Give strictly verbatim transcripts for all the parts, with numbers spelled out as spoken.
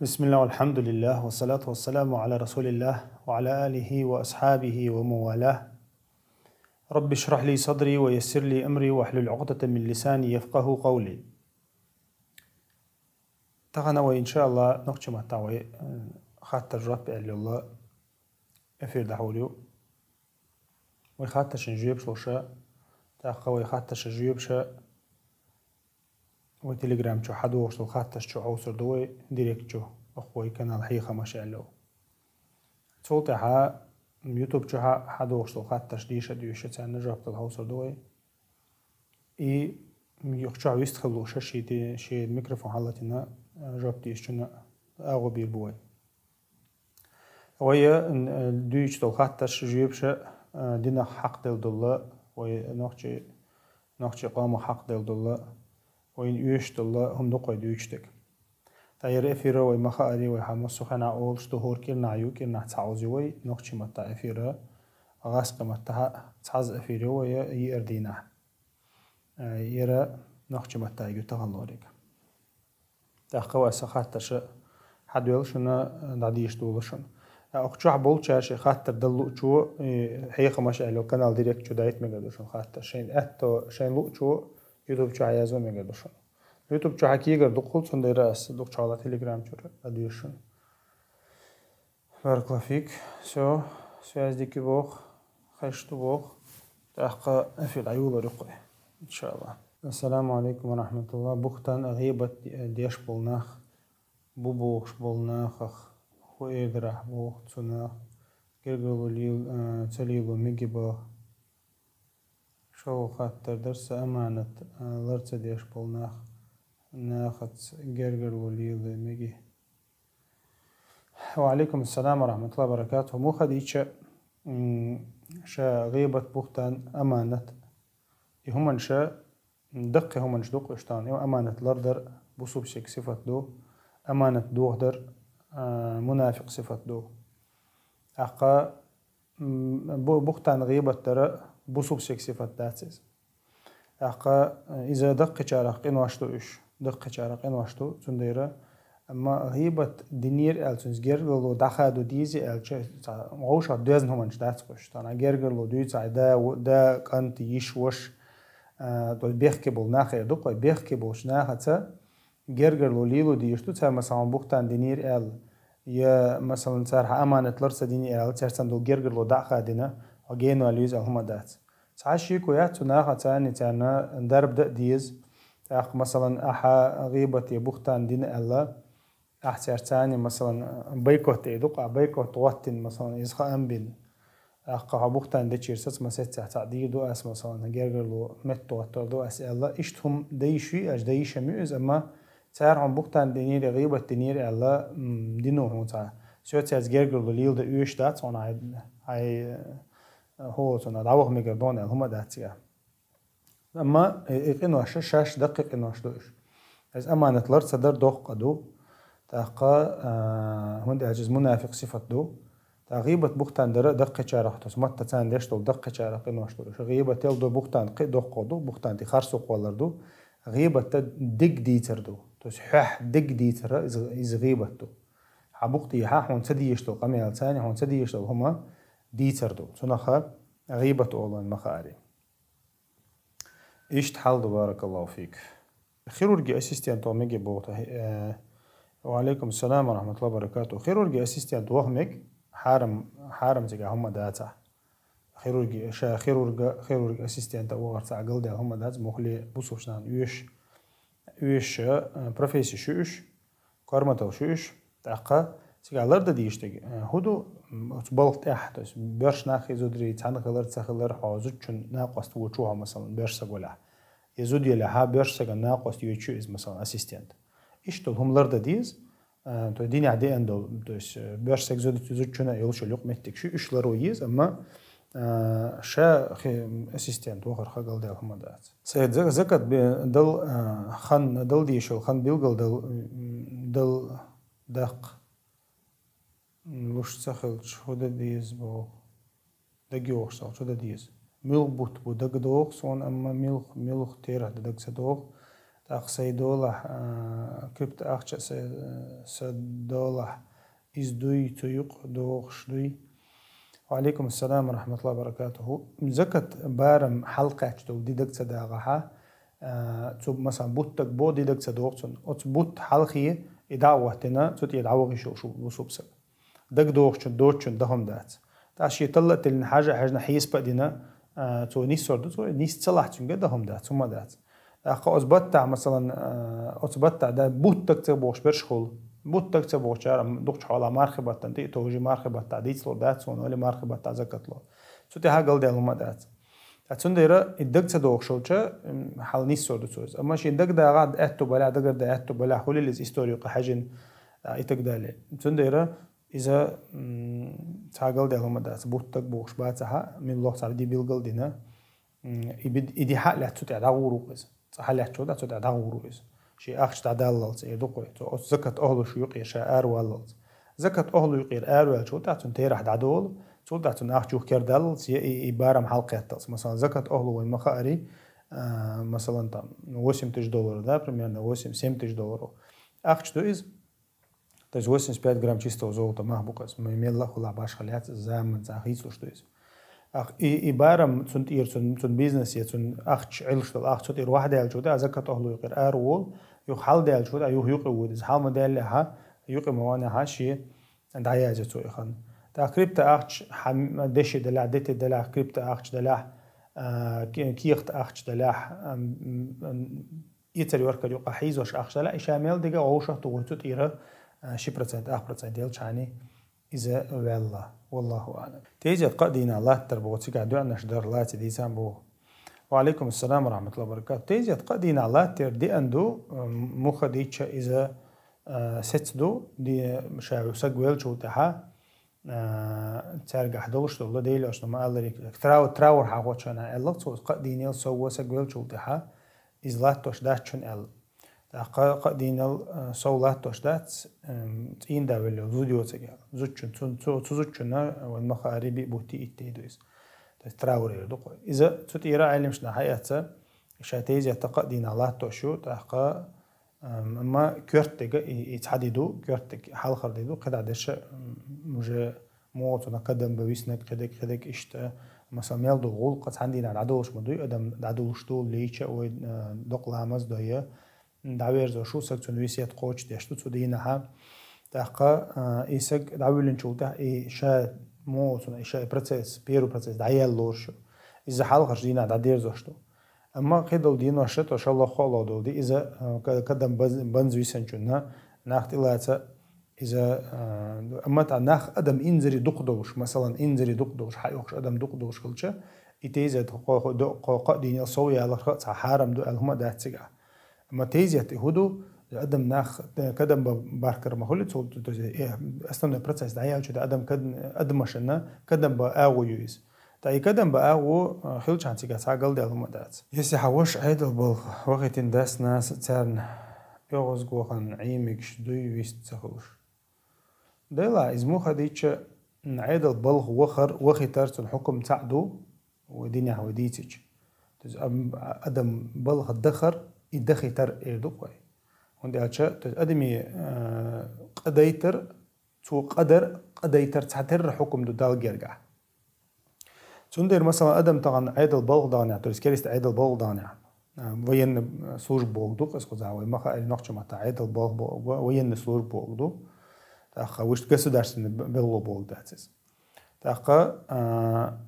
بسم الله والحمد لله والصلاة والسلام على رسول الله وعلى آله وأصحابه ومن والاه. رب اشرح لي صدري ويسر لي أمري واحلل عقدة من لساني يفقهوا قولي. Тахана вай, иншаалла, нохчи матта вай, э, хаттар жоп аьлла эфир дахьулю. Вай хаттаршин жоп луша, тахха вай хаттарша жоп ша, вай Telegram чу хьадогӀуш дола хатташ чу хьовсур ду вай, директ чу, оху вай канал хьехамаш аьлла. Цул тӀаьхьа YouTube чу хьа-, хьадогӀуш дола хатташ дийша дуьйша царна жоп дала хьовсур ду вай. И юха чохь вист хила луша ши ти-, ши микрофон хьалатина, жоп дийшачунна агӀо бийр бу вай. Вай, э, дуьйцу долу хатташ жоьпаша, э, динах хьакхделла долла, вай нохчи, нохчи къомах хьакхделла долла, вайна оьшуш долла хӀума ду-кх вай дуьйцуш дерг. Ткъа яра эфира вай ма хаари, вай хьан массо хьанна олуш ду, хӀора кӀирнахь ю, кӀирнахь цхьа Ӏуза ю вай, нохчи матта эфира, гӀаскхи матта хьа-, цхьазза эфир ю вай, йиъар дийнахь. Э, яра нохчи матта ю таханлориг. ТӀаккха вай сан хаттарша хьадоьлла шуна, дӀадийша долу шуна. Э, оха чохь болчара ши хаттар дала луучо, э, хьехамаш аьлла канал директ чу дайта мегар ду шуна хаттар. Шайн аьтто, шайн луучо YouTube чу хьаязо мегар ду шуна. YouTube чу хьан кегар дукхул, цундела ас дукхачохь Telegram чуьра дӀадоьшу шуна. Баракаллаху фик. Всё, связь дика боху, хезаш ду боху. ТӀаккха эфир дӀайолор ю-кх вай, иншаалла. Ассаламу алейкум ва рахматуллах. Бухтан, гӀийбат деш болу нах, бу бохуш болу нахах хӀу эр дара ахь боху цу нах, гергарло лел-, а, ца лело меги боху. ШолгӀа хаттар дара сан, аманат, а, лар ца деш болу нах, нахаца гергарло лело меги. Ва алейкум ассалам ва рахматуллахи ва баракатуху. Муха дийча, м, ша гӀийбат, бухтан, аманат. И хӀуманаш, м, даккхий хӀуманаш ду-кх уьш тахана. И аманат лардар бусулба стеган сифат ду, аманат дохадар, а, мунафикъ сифат ду. ТӀаккха М, бу-, бухтан, гӀийбат дара бусулба стеган сифат дац иза. ТӀаккха, э, иза даккхийчарах къинош ду уьш. Даккхийчарах къинош ду, цундела. Амма гӀийбат динера аьлла, цуьнца гергарло дӀахадо деза аьлча, цхьа вовшах доьзна хӀуманаш дац-кх уьш. Тахана гергарло дуьйцу ахь да, в-, да, кӀант, йиша, ваша, э, то есть бехке болу нах эр ду-кх вай, бехке болчу нахаца гергарло лело дезаш ду, цара, масалан, бухтан динера аьлла, я, масалан, цара хьан аманат лар ца дина аьлла, цара царна долу гергарло дӀа а хадийна, хьо генвалла веза аьлла хӀума дац. Цхьа шеко яц цу нахаца, царна дарба дан а деза. ТӀаккха, масалан, ахьа гӀийбат я бухтан дина аьлла, ахь цаьрца, масалан, бойкот эр ду-кх, бойкот гӀоттийна, масалан, иза хаам бина. ТӀаккха хьо бухтан дечуьра саца масех цхьаъ дийр ду ас, масалан, гергарло меттахӀоттор ду ас аьлла, иштта хӀума дан йиш ю, аша дан йиш ма ю иза, амма цара хьуна бухтан динера, гӀийбат динера аьлла, м, дино хьуна цхьа. Со цаьрца гергарло леладан оьшуш дац хьуна, хьай, хьай, э, хӀо цунах дӀаваха мегар ду хьуна аьлла хӀума дац цигахь. Амма и, и къинош шаьш даккхий къинош ду уьш. Иза аманат лар ца дар доккха къа ду. ТӀаккха, а, хӀунда аьлча иза мунафикъ сифат ду. ТӀаккха гӀийбат, бухтан дара даккхийчарах, то есть матта царна деш долу даккхийчарах къинош ду уьш. ГӀийбат ел ду, бухтан кхин доккха ду, бухтан тӀе харцо кхоллар ду. ГӀийбат дерг дийцар ду. То есть хьоьх дерг дийцар иза, иза гӀийбат ду. Хьан бухтан тӀе хьуна ца дезаш долу къамел царна, хьуна ца дезаш долу хӀума дийцар ду. Цунах гӀийбат олу вайн ма хаари. Иштта хьал ду, баракаллаху фик. Хирурги ассистент ваха меге боху, э, ва алейкум салам ва рахматуллахи ва баракатух. Хирурги ассистент ваха мег, хьарам, хьарам цигахь хӀума дацахь. Хирурги, ша хирурга, хирурги ассистента вахар цхьа галдаьлла хӀума дац, мухле бусулба нахана оьш, оьш, э, профессия шу уьш. Корматал шу уьш, тӀаккха цигахь лардан дийш дерг, э, хӀун ду, м, оцу балха тӀехь, то есть боьрша нах и зударий цхьаьна хилар, ца хилар, хьо зудчун накъост вочу хьо, масалан, боьрша саг валахь. И зуда елахь, боьрша саган накъост йоьчу иза, масалан, ассистент. Иштта долу хӀума лардан деза, э, то есть динехь деана долу, то есть, э, боьрша саг зуд-, зудчунна а йолуш йолу юкъаметтиг шу уьш ларо еза, амма А, ша хи-, ассистент вахар хагал дел хӀума дац. Сайд за-, закат бе-, дал, а, хан, дал дийшал, хан билгал дал, м, дал дакх, м, луш ца хилча, хӀу дан деза боху. Даг йохуш цал, хӀу дан деза. Муьлх бутт бу даг доху суна, амма муьлх, муьлх терахь дан даг ца доху. ТӀаккха сай долахь, а, крипто ахча сай, са долахь, из дуй, цу юкъ дохуш дуй. Ва алейкум ассалам ва рахматуллахи ва баракатуху. Закат барам хьалкхаьчча долу ди даг ца дагӀахьа, а, цу, масалан, бутт даг бо ди даг ца догӀу цунна. Оцу бутт хьалхе и дӀа а ваттина, цу тӀе дӀавахиш йолуш ву субсаг. Даг дохучун, доцучун дахам дац. ТӀаккха шен талла а тиллина хьажа а хьаьжна, хьесап а дина, а, цо ниссор ду, цо нисса ца лахь цуьнга дахам дац, хӀума дац. ТӀаккха оцу баттахь, масалан, а, оцу баттахь да, бутт даг ца бохуш берш хуьлу. Бутт даг ца бохучара дукхачу хьолахь мархи баттана тӀе а товжи, мархи баттахь дийцалур дац суна, или мархи баттахь закат ло. Цу тӀехь галдаьлла хӀума дац. Ткъа цундела и даг ца дохуш йолча, м, хьал ниссор ду цо иза. Амма шен даг дагӀахь аьтту балахь, дагарда аьтту балахь, хуьлийла иза историю кхин хьаьжина, а, и так далее. Цундела иза, м, цхьа галдаьлла хӀума дац, бутт даг бохуш бацахьа, милла лохцахь ди билгал дина, м, и бид-, и ди хьа а лаьцна цу тӀехь дӀагӀур ву иза. Цкъа хьалаьцча дӀа цу тӀехь дӀагӀур ву иза. Шен ахча дӀадаллалц, эр ду кхо. Цо оцу закат охьалуш юкъера ша араваллалц. Закат охьалу юкъера араваьллачул тӀехь цунна терахь дӀадолу, цул тӀехь цунна ахча юха кердаллалц, я и, и барам хьалкхетталц. Масалан, закат охьалу вайн ма хаари, а, масалан, там, восемь тысяч долларов, да, примерно восемь-семь тысяч долларов. Ахча ду иза. То есть восемьдесят пять грамм чистого золота мах бу кхуьнца. М-, мелла а хуьлахь башха лаьцна заманца хийцалуш ду иза. Ах, и, и барам цунна тӀера, цунна, цунна бизнесе, цунна ахча Ӏилуш долу, ахча цу тӀера вахьдаьллачул тӀехь, закат охьалу юкъера араволу, юха хьалдаьллачул тӀехь, юха юкъе воьду иза. Хьал ма даьллехьа, юкъе ма ванехьа, шен дӀаяза цо и хан. ТӀаккха крипто ахча хьан деши делахь, дети делахь, крипто ахча делахь, а, ке-, кехат ахча делахь, ам, ам, ам, Ицар йоркар юкъа хьийзош ахча далахь, и ша мел дига вовшах тухур цу тӀера, а, ши процент, ах процент елчхьани иза ваьлла. Валлаху аълам. Тезет кхаа дийнахь латтар боху, цигахь доьӀнаш дар лаций дийцан боху. Ва алейкум ассалам ва рахматуллахи ва баракатух. Тезет кхаа дийнахь латтар деан ду, м, муха дийча иза, а, сец ду, ди-, ша саг велчул тӀаьхьа, а, цаьргахь долуш долу, Дела аьлча, ма алларе, трау-, траур хьахочана аьлла, цо кхаа дийнел сов саг велчул тӀаьхьа, иза латтош дац чун аьлла. ТӀаккха кхаа дийнел, а, сов латтош дац, ам, цӀийна да велло, зуда йоцург аьлла. Зудчун, цун, цу, цу зудчунна вайн ма хаари биъ бутти итт де ду иза. То есть траур эр ду кхо. Иза цу тӀера Ӏелимашна хьаэцна, ша тезет кхаа дийнахь латтош ю, тӀаккха Ам, амма коьртага и, и цхьа ди ду, коьртаг хьалхара ди ду, кхидӀа дерша, м, уже муха цунах кадам бан виснаг, кхидӀаг, кхидӀаг иштта. Масала, мел ду гӀуллакх цхьана дийнахь дӀадолуш ма дуй, адам дӀадолуш ду, лийча, ой, а, докъа ламаз дойя, дӀаверзош ву, саг цунна весет кхочушдеш ду цу дийнахьа. ТӀаккха, а, и саг дӀавуьллинчул тӀаьхьа, и ша муха цунах, и ша и процесс, первый процесс дӀаелла лоруш ю. Иза хьалхарчу дийнахь дӀадерзош ду. Амма кхидолу денош а, то ша лоххо а ло долу ди, иза, а, ка-, кадам баз-, банза висанчунна нах тӀелаца иза, а, амма тӀа нах адам инзаре дукха долуш, масалан, инзаре дукха долуш, хьаоьхуш адам дукха долуш хилча, и тезет кхо, кхо, до-, кхо, кхо дийнел сов яларх а цхьа хьарам ду аьлла хӀума а дац цигахь. Амма тезет и хӀу ду, адам нах, э, кадам ба-, баркар ма хуьлу, цо, то есть, э, основной процесс дӀаяьлча, адам кад-, адамашна кадам ба агӀо ю иза. Ткъа и кадам ба агӀо, а, хилчхьан цигахь цхьа галдаьлла хӀума дац. Если хьан ваша Ӏедал балха вахийтина дас-нанас царна оьгӀазгохан Ӏиймигаш дуй вист ца хуьлуш. Дела, иза муха дийча, м, Ӏедал балха вахар, вахийтар цун хьукум цхьаъ ду, вай динехь вай дийцича. То есть, ам, а, адам балха дахар, и дахийтар эр ду кхой. ХӀунда аьлча, то есть, адами, а, къа дайтар, цо къа дар, къа дайтар цхьатерра хьукум ду Далла гергахь. Цундела, масалан, адам тахана Ӏедал балха даханехь, то есть кериста Ӏедал балха даханехь, а, военный служба боху ду, кхузахь вай ма хаъара нохча маттахь Ӏедал балха боху, военный служба боху ду. ТӀаккха вуьшта государственный б-, белхало боху дац иза. ТӀаккха, а,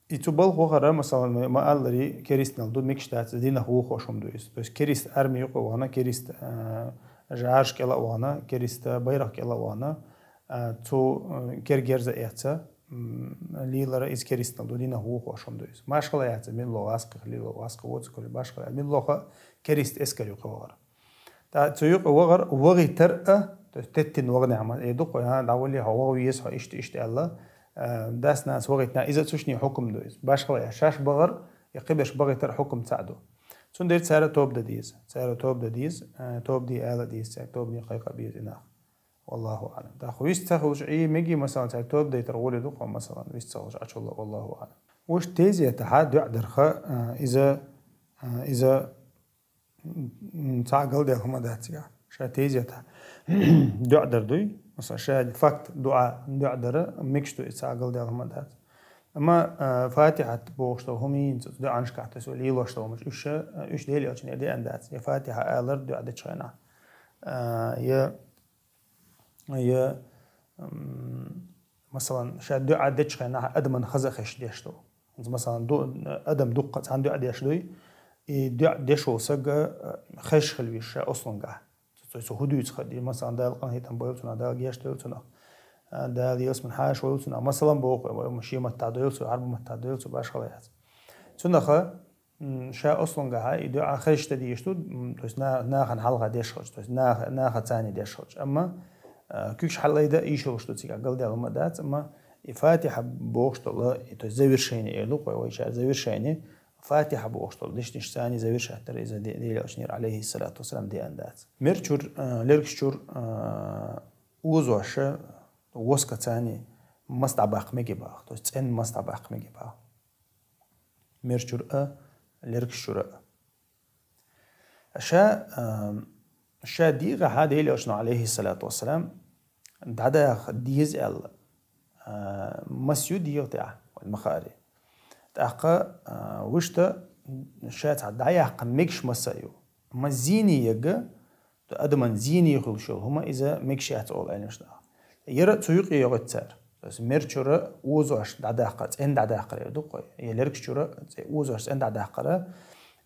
и цу балха вахара, масалан, ма-, ма-аллари, керистанал ду, микаш дац, динах вухош хӀума ду иза. То есть кериста арми юкъа а вахана, кериста, а, жӀараш кӀела а вахана, кериста байракх кӀела а вахана, а, цу, а, кергерза эца, м, лелара иза керистанал ду, динах вухош хӀума ду иза. Машхала яц, милла гӀаскхих лело, гӀаскхи воцург хила башхала яц. Миллоха керист эскар юкъа вахар. ТӀа цу юкъа вахар, вагӀийтар а, то есть теттина вагӀанехь ма, э, ду кхо, а, дӀавали хьо, вагӀа веза хьо, иштта, иштта аьлла, а, дас-нанас вагӀийтина, иза цу шинне хьукум ду иза. Башхала яц, шаьш бахар, я кхиберш бахийтар хьукум цхьаъ ду. Цундела цара тоба дан деза. Цара тоба дан деза, а, тоба де ала деза, цара тобане кхайкха беза и нах. Валлаху аълам. ТӀаккха вист ца хуьлуш Ӏиймиги, масалан, цара тоба дайтар гӀоле ду кхо, масалан, вист ца хуьлуш Ӏачулла, валлаху аълам. Вуш тезетахьа доьӀа дарха, а, иза, а, иза м, цхьа галдаьлла хӀума дац цигахь. Ша тезета дуӀа дар дуй, масала, ша факт дуӀа, дуӀа дара мегаш ду, и цхьа галдаьлла хӀума дац. Амма, а, Фатихьат бохуш долу хӀума йийна цу дуӀанашкахь, то есть лелош долу хӀумаш, уьш, а, уьш Делан Элчанера деана дац. Я Фатихьа алар дуӀа дечу хенахь, а, я, я, м, масалан, ша дуӀа дечу хенахь адаман хаза а хезаш деш ду. Масалан, ду-, адам дуккха цхьана дуӀа деш дуй, и дуӀа деш волу сага, а, хезаш хила веза ша ослунгахь. Цо, цо хӀун дуьйцу хаа, масалан, Дала къинхетам бойла цунах, Дала гечдойла цунах, а, Дала ялсамани хьаша войла цунах. Масалан, боху, вай, шен маттахь дойла цо, Ӏарбу маттахь дойла цо, башхала яц. Цунаха, м, ша ослунгахьа и дуӀа хезаш дан дийш ду, м, то есть на-, нахана хьалха деш хилча, то есть наха-, наха царна деш хилча. Амма, а, куьгаш хьалайда йиш йолуш ду цигахь, галдаьлла хӀума дац, амма и Фатихьа бохуш долу, и, то есть завершение эр ду-кх вай, вайчара завершение, Фатихьа бохуш долу дешнаш царна завершать дара иза де-, Делан Элчанера, алейхиссалату вассалам, деана дац. Мер чуьра, а, лергаш чуьра, а, озош воска царна маса дӀабаккха мега боху, то есть цӀенна маса дӀабаккха мега боху. Мер чуьра а, лергаш чуьра а. Ша, а, ша дийгӀахьа Делан Элчано, алейхиссалату вассалам, дӀадаха деза аьлла, а, маса ю дегӀа тӀехь, вайн ма-хаъара. ТӀаккха, а, вуьшта ша цхьа дӀаяккха мегаш маса а ю. Амма зене яга, адаман зене хуьлуш йолу хӀума иза мегаш яц олу Ӏеламнаха. Яра а цу юкъе йогӀуьйту цара. То есть мер чуьра озош дӀадаккхар, цӀенна дӀадаккхар эр ду-кх вай. Я лергаш чуьра цӀе-, озош цӀенна дӀадаккхар,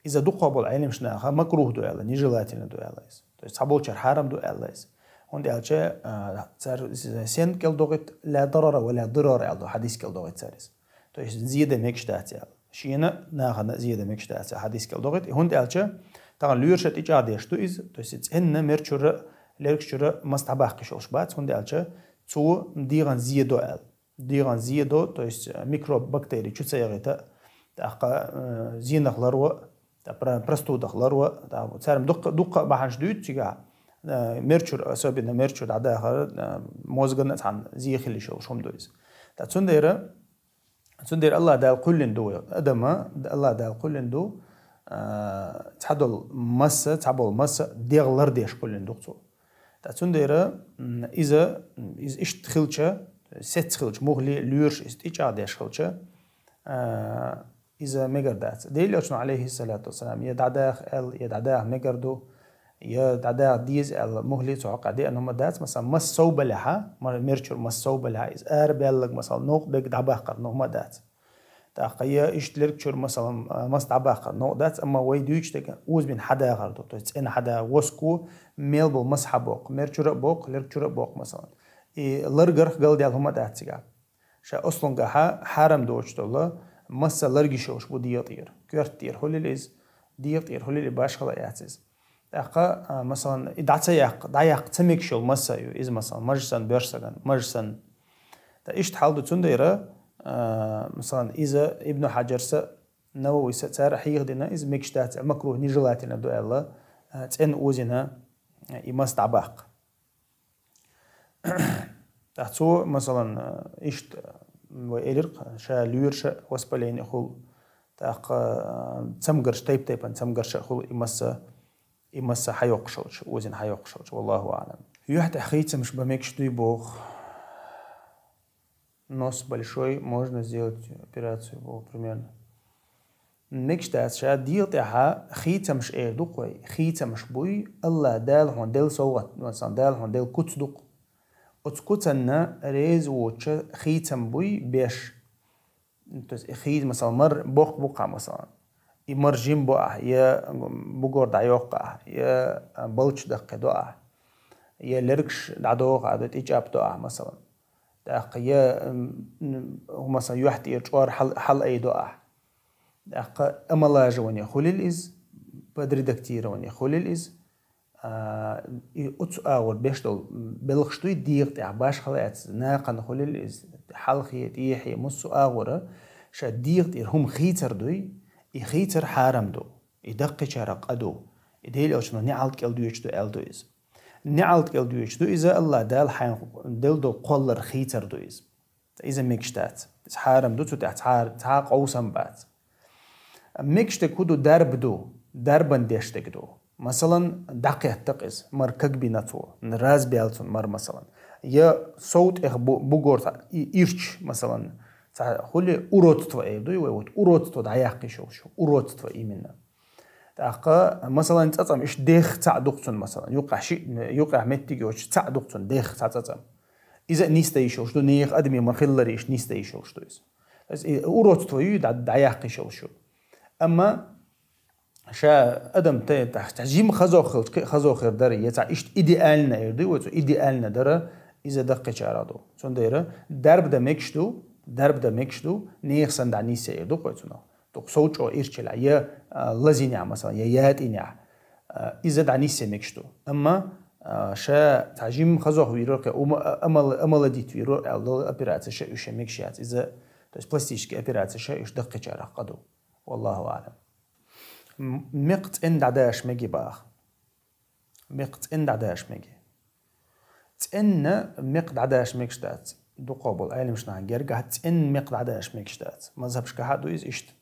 иза дукхах болу Ӏеламнаха макрух ду аьлла, нежелательно ду аьлла иза. То есть цхьаболчара хьарам ду аьлла иза. ХӀунда аьлча, а, цара сен кӀел догӀуьйту, ла дарара ва ла дирара аьлла ду, хьадис кӀел догӀуьйту цара иза. То есть зе дан мегаш дац аьлла. Шена а, нахана а зе дан мегаш дац аьлла, хьадис кӀел догӀуьйту. И хӀунда аьлча, тахана лоьраша тӀечӀагӀдеш ду иза, то есть цӀенна мер чуьра, лергаш чуьра маса дӀабаккха йиш йолуш бац, хӀунда аьлча цо дегӀан зе до аьлла. ДегӀан зе до, то есть, э, микроб, бактери чу ца ягӀийта, тӀаккха, э, зенах ларво, тӀа пра-, простудах ларво, тӀа цара дуккха, дуккха а бахьанаш дуьйцу цигахь, э, мер чуьра, особенно мер чуьра дӀадахар, э, мозгана а цхьаьна зе хила йиш йолуш хӀума ду иза. ТӀа цундела, цундела Аллах Дала кхоьллина ду вай, адама Аллах Дала кхоьллина ду, э, цхьадолу маса, цхьаболу маса дегӀ лардеш кхоьллина ду цо. ТӀа цундела, м, иза, иза иштта хилча, сецца хилча, муххале а лоьраша иза тӀечӀагӀдеш хилча, а, иза мегар дац. Делан Элчано, алейхиссалату вассалам, я дӀадаха аьлла, я дӀадаха мегар ду, я дӀадаха деза аьлла, муххале цу хьокъехь деана хӀума дац, масала, маса сов балехьа, ма-, мер чуьра маса сов балехьа, иза арабаьлларг, масала, новкъа берг дӀабаккхар, но хӀума дац. ТӀаккха я иштта лерг чуьра, масалан, а, маса дӀабаккхар новкъа дац, амма вай дуьйцуш дерг озабина хьадахар ду, то есть цӀена хьада, воско мел болу маса хьабоккху, мер чуьра а боккху, лерг чуьра а боккху, масалан. И ларгарх галдаьлла хӀума дац цигахь. Ша ослунгахьа хьарам доцуш долу маса ларгаш йолуш бу дегӀа тӀера. Коьрта тӀера хуьлийла иза, дегӀа тӀера хуьлийла, башхала яц иза. ТӀаккха, а, масалан, и дӀа ца яккха, дӀаяккха ца мегаш йолу маса а ю иза, масалан, мажа санна, боьрша санна, мажа санна. ТӀа иштта хьал ду цундела, а, масалан, иза Ибну Хьаджарса, Навависа, цара хьехадина, иза мегаш дац, макрух, нежелательно ду аьлла, а, цӀена озийна, а, и маса дӀабаккха. ТӀаккха цо, масалан, а, иштта, вай элира-кх, ша лоьраша воспаление хуьлу, тӀаккха, а, цамгарш, тайп-тайпана цамгарша хуьлу и маса, и маса хьайоккхуш хилча, озийна хьайоккхуш хилча, валлаху аълам. Юьхь тӀехь хийцамаш бан мегаш дуй боху. Нос большой, можно сделать операцию, боху, примерно. Мегаш дац, ша дегӀа тӀехьа хийцамаш эр ду-кх вай, хийцамаш буй, Аллах Дала хьуна делла совгӀат, масалан, Дала хьуна делла куц ду-кх. Оцу куцанна реза воцуча хийцам буй беш. То есть и хийца, масалан, мара боккха бу-кх, масалан. И мара жима бу ахь, я бугар дӀайоккху ахь, я балча даккхи до ахь, я лергаш дӀадоху ахь, да тӀечӀап до ахь, масалан. ТӀаккха я, м, м, масалан, юьхь тӀера чкъор хьал-, хьалаайдо ахь. ТӀаккха омолаживание хуьлийла иза, подредактирование хуьлийла иза. А, и оцу агӀор беш долу белхаш дуй дегӀа тӀехь, башхала яц, накхана хуьлийла иза, хьалхе, тӀехье, массо а агӀора, ша дегӀа тӀера хӀума хийцар дуй, и хийцар хьарам ду, и даккхийчарах къа ду, и Делан Элчано неӀалт кӀел доьдуш ду аьлла ду иза. НеӀалт кӀел доьдуш ду иза, Аллах Дала хьайна делла долу кхоллар хийцар ду иза. Иза мегаш дац. Иза хьарам ду, цу тӀехь цхьа, цхьа а къовсам бац. Мегаш дерг хӀун ду? Дарба ду, дарбан деш дерг ду. Масалан, дӀакхетта-кх иза, мара кагбина цо, разбаьлла цунна мара, масалан. Я сов тӀех бу-, бугорта и-, ирча, масалан, цхьа хули уродство эр дуй вай, вот уродство дӀаяккха йиш йолуш, уродство именно. ТӀаккха, масалан, цӀацӀам иштта дех цхьаъ ду-кх цунна, масалан, юкъахь ши-, юкъахь меттиг йоцуш цхьаъ ду-кх цунна, дех цхьа цӀацӀам. Иза а нисдан йиш йолуш ду, нехан адаме ма-хиллара иштта нисдан йиш йолуш ду иза. То есть, и уродство ю, дӀа-, дӀаяккха йиш йолуш ю. Амма ша адам те-, тахта жима хазох хилча, кхин а хазох хир дара, я цхьа иштта идеально эр дуй вай цо, идеально дара, иза даккхийчарах ду. Цундела дарба дан мегаш ду, дарба дан мегаш ду, нехан санна дӀанисъян эр ду-кх вай цунах. Дукха сов чӀогӀа ирчалехь, я, а, лазийнехь, масалан, я ятӀийнехь, а, иза дӀанисъян мегаш ду. Амма, а, ша цхьа жима хазох вийр вара-кх, ума-, а-, амал-, омолодить вийр вара аьлла долу операцеш уьш мегаш яц. Иза, то есть пластический операцеш уьш даккхийчарах къа ду. Валлаху аълам. М-, мекх цӀена дӀадаша меги баха. Мекх цӀена дӀадаша меги. ЦӀена мекх дӀадаша мегаш дац. Дукхах болу Ӏеламнахана гергахь цӀена мекх дӀадаша мегаш дац. Мазхабашкахь а ду иза иштта.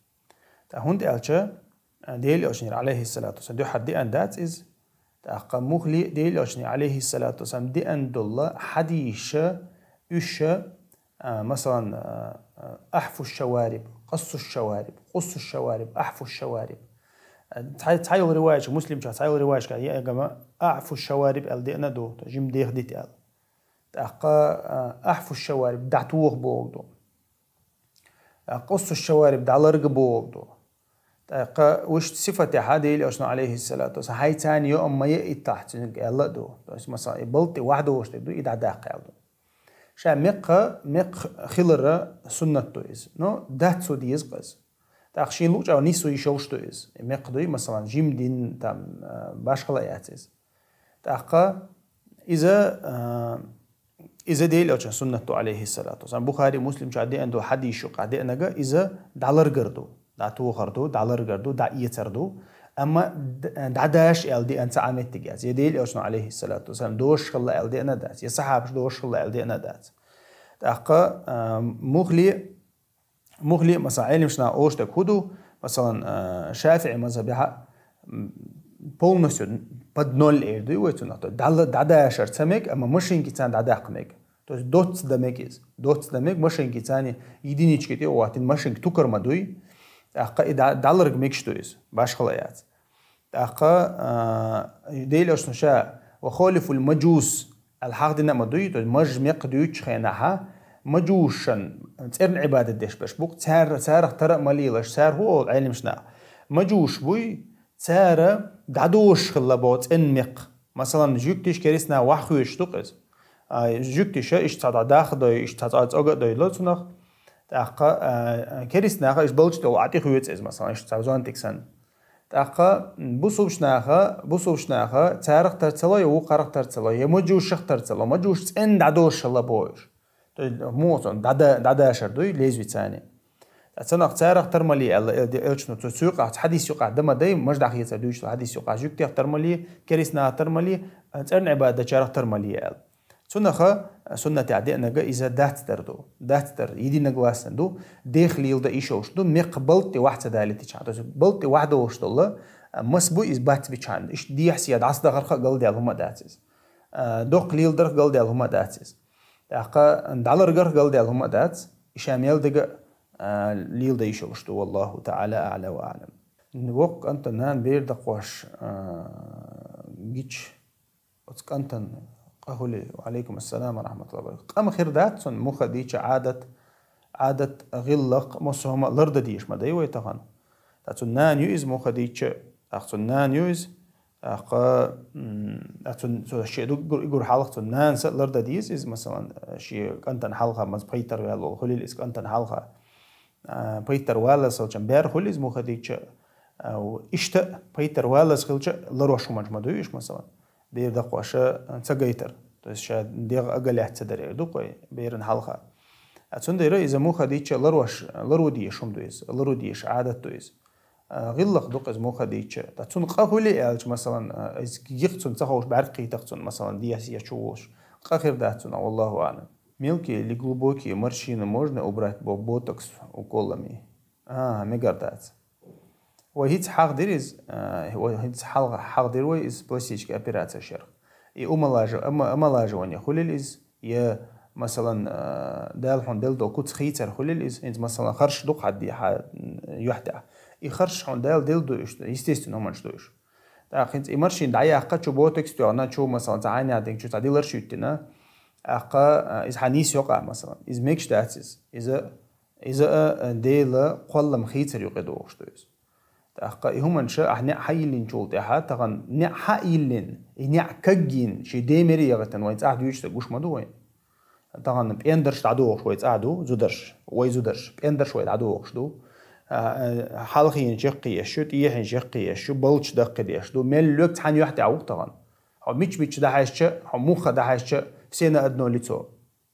ТӀаккха хӀунда аьлча, а, Делан Элчанера, алейхиссалату вассалам, дуьххьара деана дац иза. ТӀаккха мухли Делан Элчанера, алейхиссалату вассалам, деана долу хьадисаш, уьш, а, масалан, а, а, ахьфу шавариб, къассу шавариб, къуссу шавариб, ахьфу шавариб. А, цхьа-, цхьайолу риваяташ, Муслимчохь цхьайолу риваяташкахь еа гама ахьфу шавариб аьлла деана ду, то жима дех дита аьлла. ТӀаккха, а, ахьфу шавариб, дӀатоха боху ду. А, къуссу шавариб, дӀаларга боху ду. ТӀаккха вуьшта сифатехь Делан Элчано, алейхиссалату вассалам, хьайца йоӀам ма яийтахь цуьнга аьлла а ду. То есть, масалан, и балд тӀе вахьдолуш дерг ду, и дӀадаккха аьлла ду. Ша мекха, мекх хилара суннат ду иза. Но дац цо деза-кх иза. ТӀаккха шен луъучу агӀор нисо йиш йолуш ду иза. И мекх дуй, масалан, жима дин, там, а, башхала яц иза. ТӀаккха иза, а, иза Делан Элчан суннат ду, алейхиссалату вассалам. Бухари, Муслим чохь деана ду хьадисаш юкъахь деанага, иза дӀаларгар ду, дӀатохар ду, дӀаларгар ду, дӀаэцар ду. Амма д-, дӀадаша аьлла деана цхьа а меттиг яц. Я Делан Элчано, алейхиссалату вассалам, дошуш хилла аьлла деана дац, я сахьабаш дошуш хилла аьлла деана дац. ТӀаккха, а, мухли Мухли, масалан, Ӏеламнаха олуш дерг хӀун ду, масалан, а, ШафиӀи мазхабехь, м, полностью под ноль эр дуй вай цунах. То есть дӀала-, дӀадашар ца мега, амма машинкица дӀадаккха мега. То есть доцца дан мега иза. Доцца дан мега, машинкица единичка тӀе а хӀоттийна, машинка тукар ма дуй. ТӀаккха и дӀа-, дӀаларга мегаш ду иза. Башхала яц. ТӀаккха, а, Делан Элчано ша: «Ва холифул мажус», аьлла хьахдина а ма дуй, то есть маж-мекх дуьйцучу хенахьа, мажушан, цӀерна Ӏибадат деш берш бу-кх, цара, царах тара а ма лелаш, цара хӀун олу Ӏеламнаха? Мажуш буй, цара дӀадошуш хилла боху цӀена мекх. Масалан, жуьгтиш, керстанаш вахьа хоьшуш ду-кх иза. А, жуьгтиша иштта цхьа дӀа даха дой, иштта цхьа цӀа-, цӀога а дой ло цунах. ТӀаккха, а, керстанаха иштта балчу тӀе Ӏа тӀе хоьцу иза, масалан, иштта цхьа зонтик санна. ТӀаккха бусулбачу наха, бусулбачу наха царах тар ца ло, я вукхарах тар ца ло, я мажушах тар ца ло, мажуш цӀена дӀадошуш хилла боху уьш. То есть, муха цунах дӀада-, дӀадашар дуй, лезвицани. Ткъа цунах царах тар ма ле аьлла, эл-, элчано цу, цу юкъахь, хьадис юкъахь дан ма дай, маж дӀахецар дуьйцуш хьадис юкъахь, жуьгтех тар ма ле, керстанаха тар ма ле, цӀерна Ӏибадат дечарах тар ма ле аьлла. Цунаха суннатехь деанага иза дацдар ду. Дацдар единогласно ду. Дех леладан йиш йолуш ду, мекх балд тӀе вахьа ца далийтичхьана. То есть балд тӀе вахьа долуш долу, а, мас бу иза бац бичхьана. Иштта дехьа-сехьа дӀасадагарх а галдаьлла хӀума дац иза. А, доккха леладарх а галдаьлла хӀума дац иза. ТӀаккха дӀаларгарх а галдаьлла хӀума дац. И ша мел дага, а, леладан йиш йолуш ду. Валлаху таӀала аӀла ва аӀлам. Воккха кӀанта нана бер дакхош, а, гича, оцу кӀантана къа хуьлий, ва Ӏалайкум ассалам ва рахматуллахи ва баракатух. Къа ма хир дац цунна, муха дийча Ӏадат, Ӏадат, гӀиллакх, массо а хӀума лардан дезаш ма дай вай тахана. Ткъа цунна нана ю иза муха дийча, тӀаккха цунна нана ю иза, тӀаккха, м, а цунна, цо шен ду гур-, гур хьалха цунна нанас а лардан деза иза, масалан, шен кӀантана хьалха, маз пайтар ваьлла волу хуьлийла иза кӀантана хьалха. А, пайтар валлалц хилча бер хуьлу иза муха дийча, а, у, иштта а пайтар валлалц хилча ларош хӀуманаш ма дуй уьш, масалан. Бер дакхоша ца гайтар. То есть ша дегӀ агалаьцна ца дар эр ду-кх вай, беран хьалха. А цундела иза муха дийча ларош, ларо дезаш хӀума ду иза, ларо дезаш Ӏадат ду иза. А, гӀиллакх ду-кх иза муха дийча. Ткъа цунна къа хуьлий аьлча, масалан, а, иза гих цунна ца ховш, бӀаьрг кхийтарх цунна, масалан, дехьа-сехьа чу волуш. Къа хир дац цунна, валлаху аӀлам. Мелкие или глубокие морщины можно убрать бо-, ботокс уколами? А, мегар дац. Вай хӀинца хьахдир иза, а, вай хӀинца хьал-, хьахдир вай иза пластическая операция шерх. И омолажи-, омо-, омолаживание хулил иза, я, масалан, а, Дала хьуна делла долу куц хийцар хулил иза, хӀинца, масалан, харш ду хьа ди-, хьа, м, юьхь тӀехь. И харш хьуна Дала делла ду уьш, естественно, хӀуманаш ду уьш. ТӀаккха хӀинца и машина дӀаяккха, чу ботокс тоьхна, чу, масалан, цхьа Ӏайнех динг чу цхьа дилар шуьйттина, тӀаккха, а, иза хьан нийса йокъахь, масалан. Иза мегаш дац иза. Иза, иза, а, Дела кхоллам хийцар юкъе догӀуш ду иза. ТӀаккха и хӀуманаш ахь неӀ хьайиллинчул тӀаьхьа, тахана неӀ хьайиллина, и неӀ кагйина, шен демере яхийтина вайн цӀахь дуьйцуш ца гуш ма ду вайн. Тахана пӀендарш дӀадохуш вай цӀа ду, зударш, вай зударш, пӀендарш вай дӀадохуш ду. А, а, хьалхийна чекхъеш ю, тӀехьийна чекхъеш ю, балча даккхи деш ду. Мел лоьг цхьана юьхь тӀехь ву тахана. Хьо мича-мича дӀахьаьжча, хьо муха дӀахьаьжча, все на одно лицо.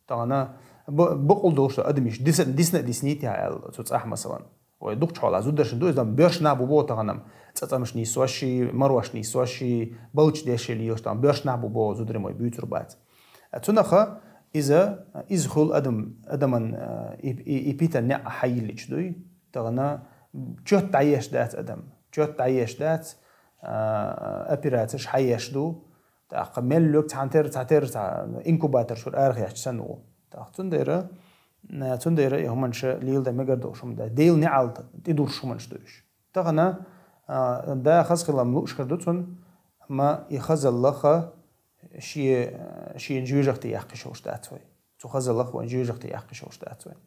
Тахана бу-, бакъул долуш адамаш дисна, дисна а диснийта аьлла, цу цӀахь, масалан. Вай дукхачу хьолахь зударшна ду, иза боьрша нах бу боху тахана, цӀацӀамаш нийсош, марош нийсош, балча деш лелаш тахана, боьрша нах бу боху зударий вай буьйцур бац. А цунаха иза, иза хуьлу адам, адаман, а, и, и, и питана неӀ хьайиллича дуй, тахана чот дӀаеш дац адам, чот дӀаеш дац, а, операцеш хьаеш ду, тӀаккха мел лоьг цхьана тера, цхьа тера, цхьа инкубатор чуьра арахецча санна ву. ТӀаккха цундела, а, цундела и хӀуманаш леладан мегар долуш хӀума дац. Дела неӀалт тӀедурш хӀуманаш ду уьш. Тахана, а, да хаза хилам лууш хир ду цунна, амма и хазаллаха шен, шена жоьжахате яккхий шовш дац вай. Цу хазаллах вайн жоьжахате яккхий шовш дац вайн.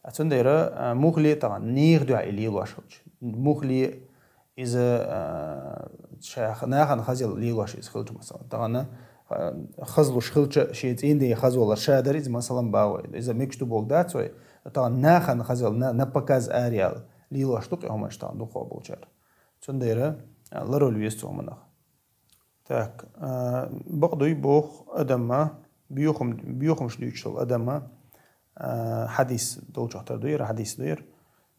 А цундела, а, мухле тахана нехан дуьхьа и лелош хилча. Мухле иза, а, ша нахана хазал лелош иза хилча, масалан. Тахана, а, хазлуш хилча, шен цӀийнде хазолар ша дара иза, масалан, бахой. Иза мегаш ду боху дац вай. Тахана нахана хазал, на, на показ араяла лелош ду кхин хӀуманаш тахана дукхо болчара. Цундела, а, ларвала веза цу хӀуманах. Так, а, бакъ дуй боху адама, боьхам-, боьхамаш дуьйцуш долу адама, а, хьадис долчух тера дуй, хьадис дуй,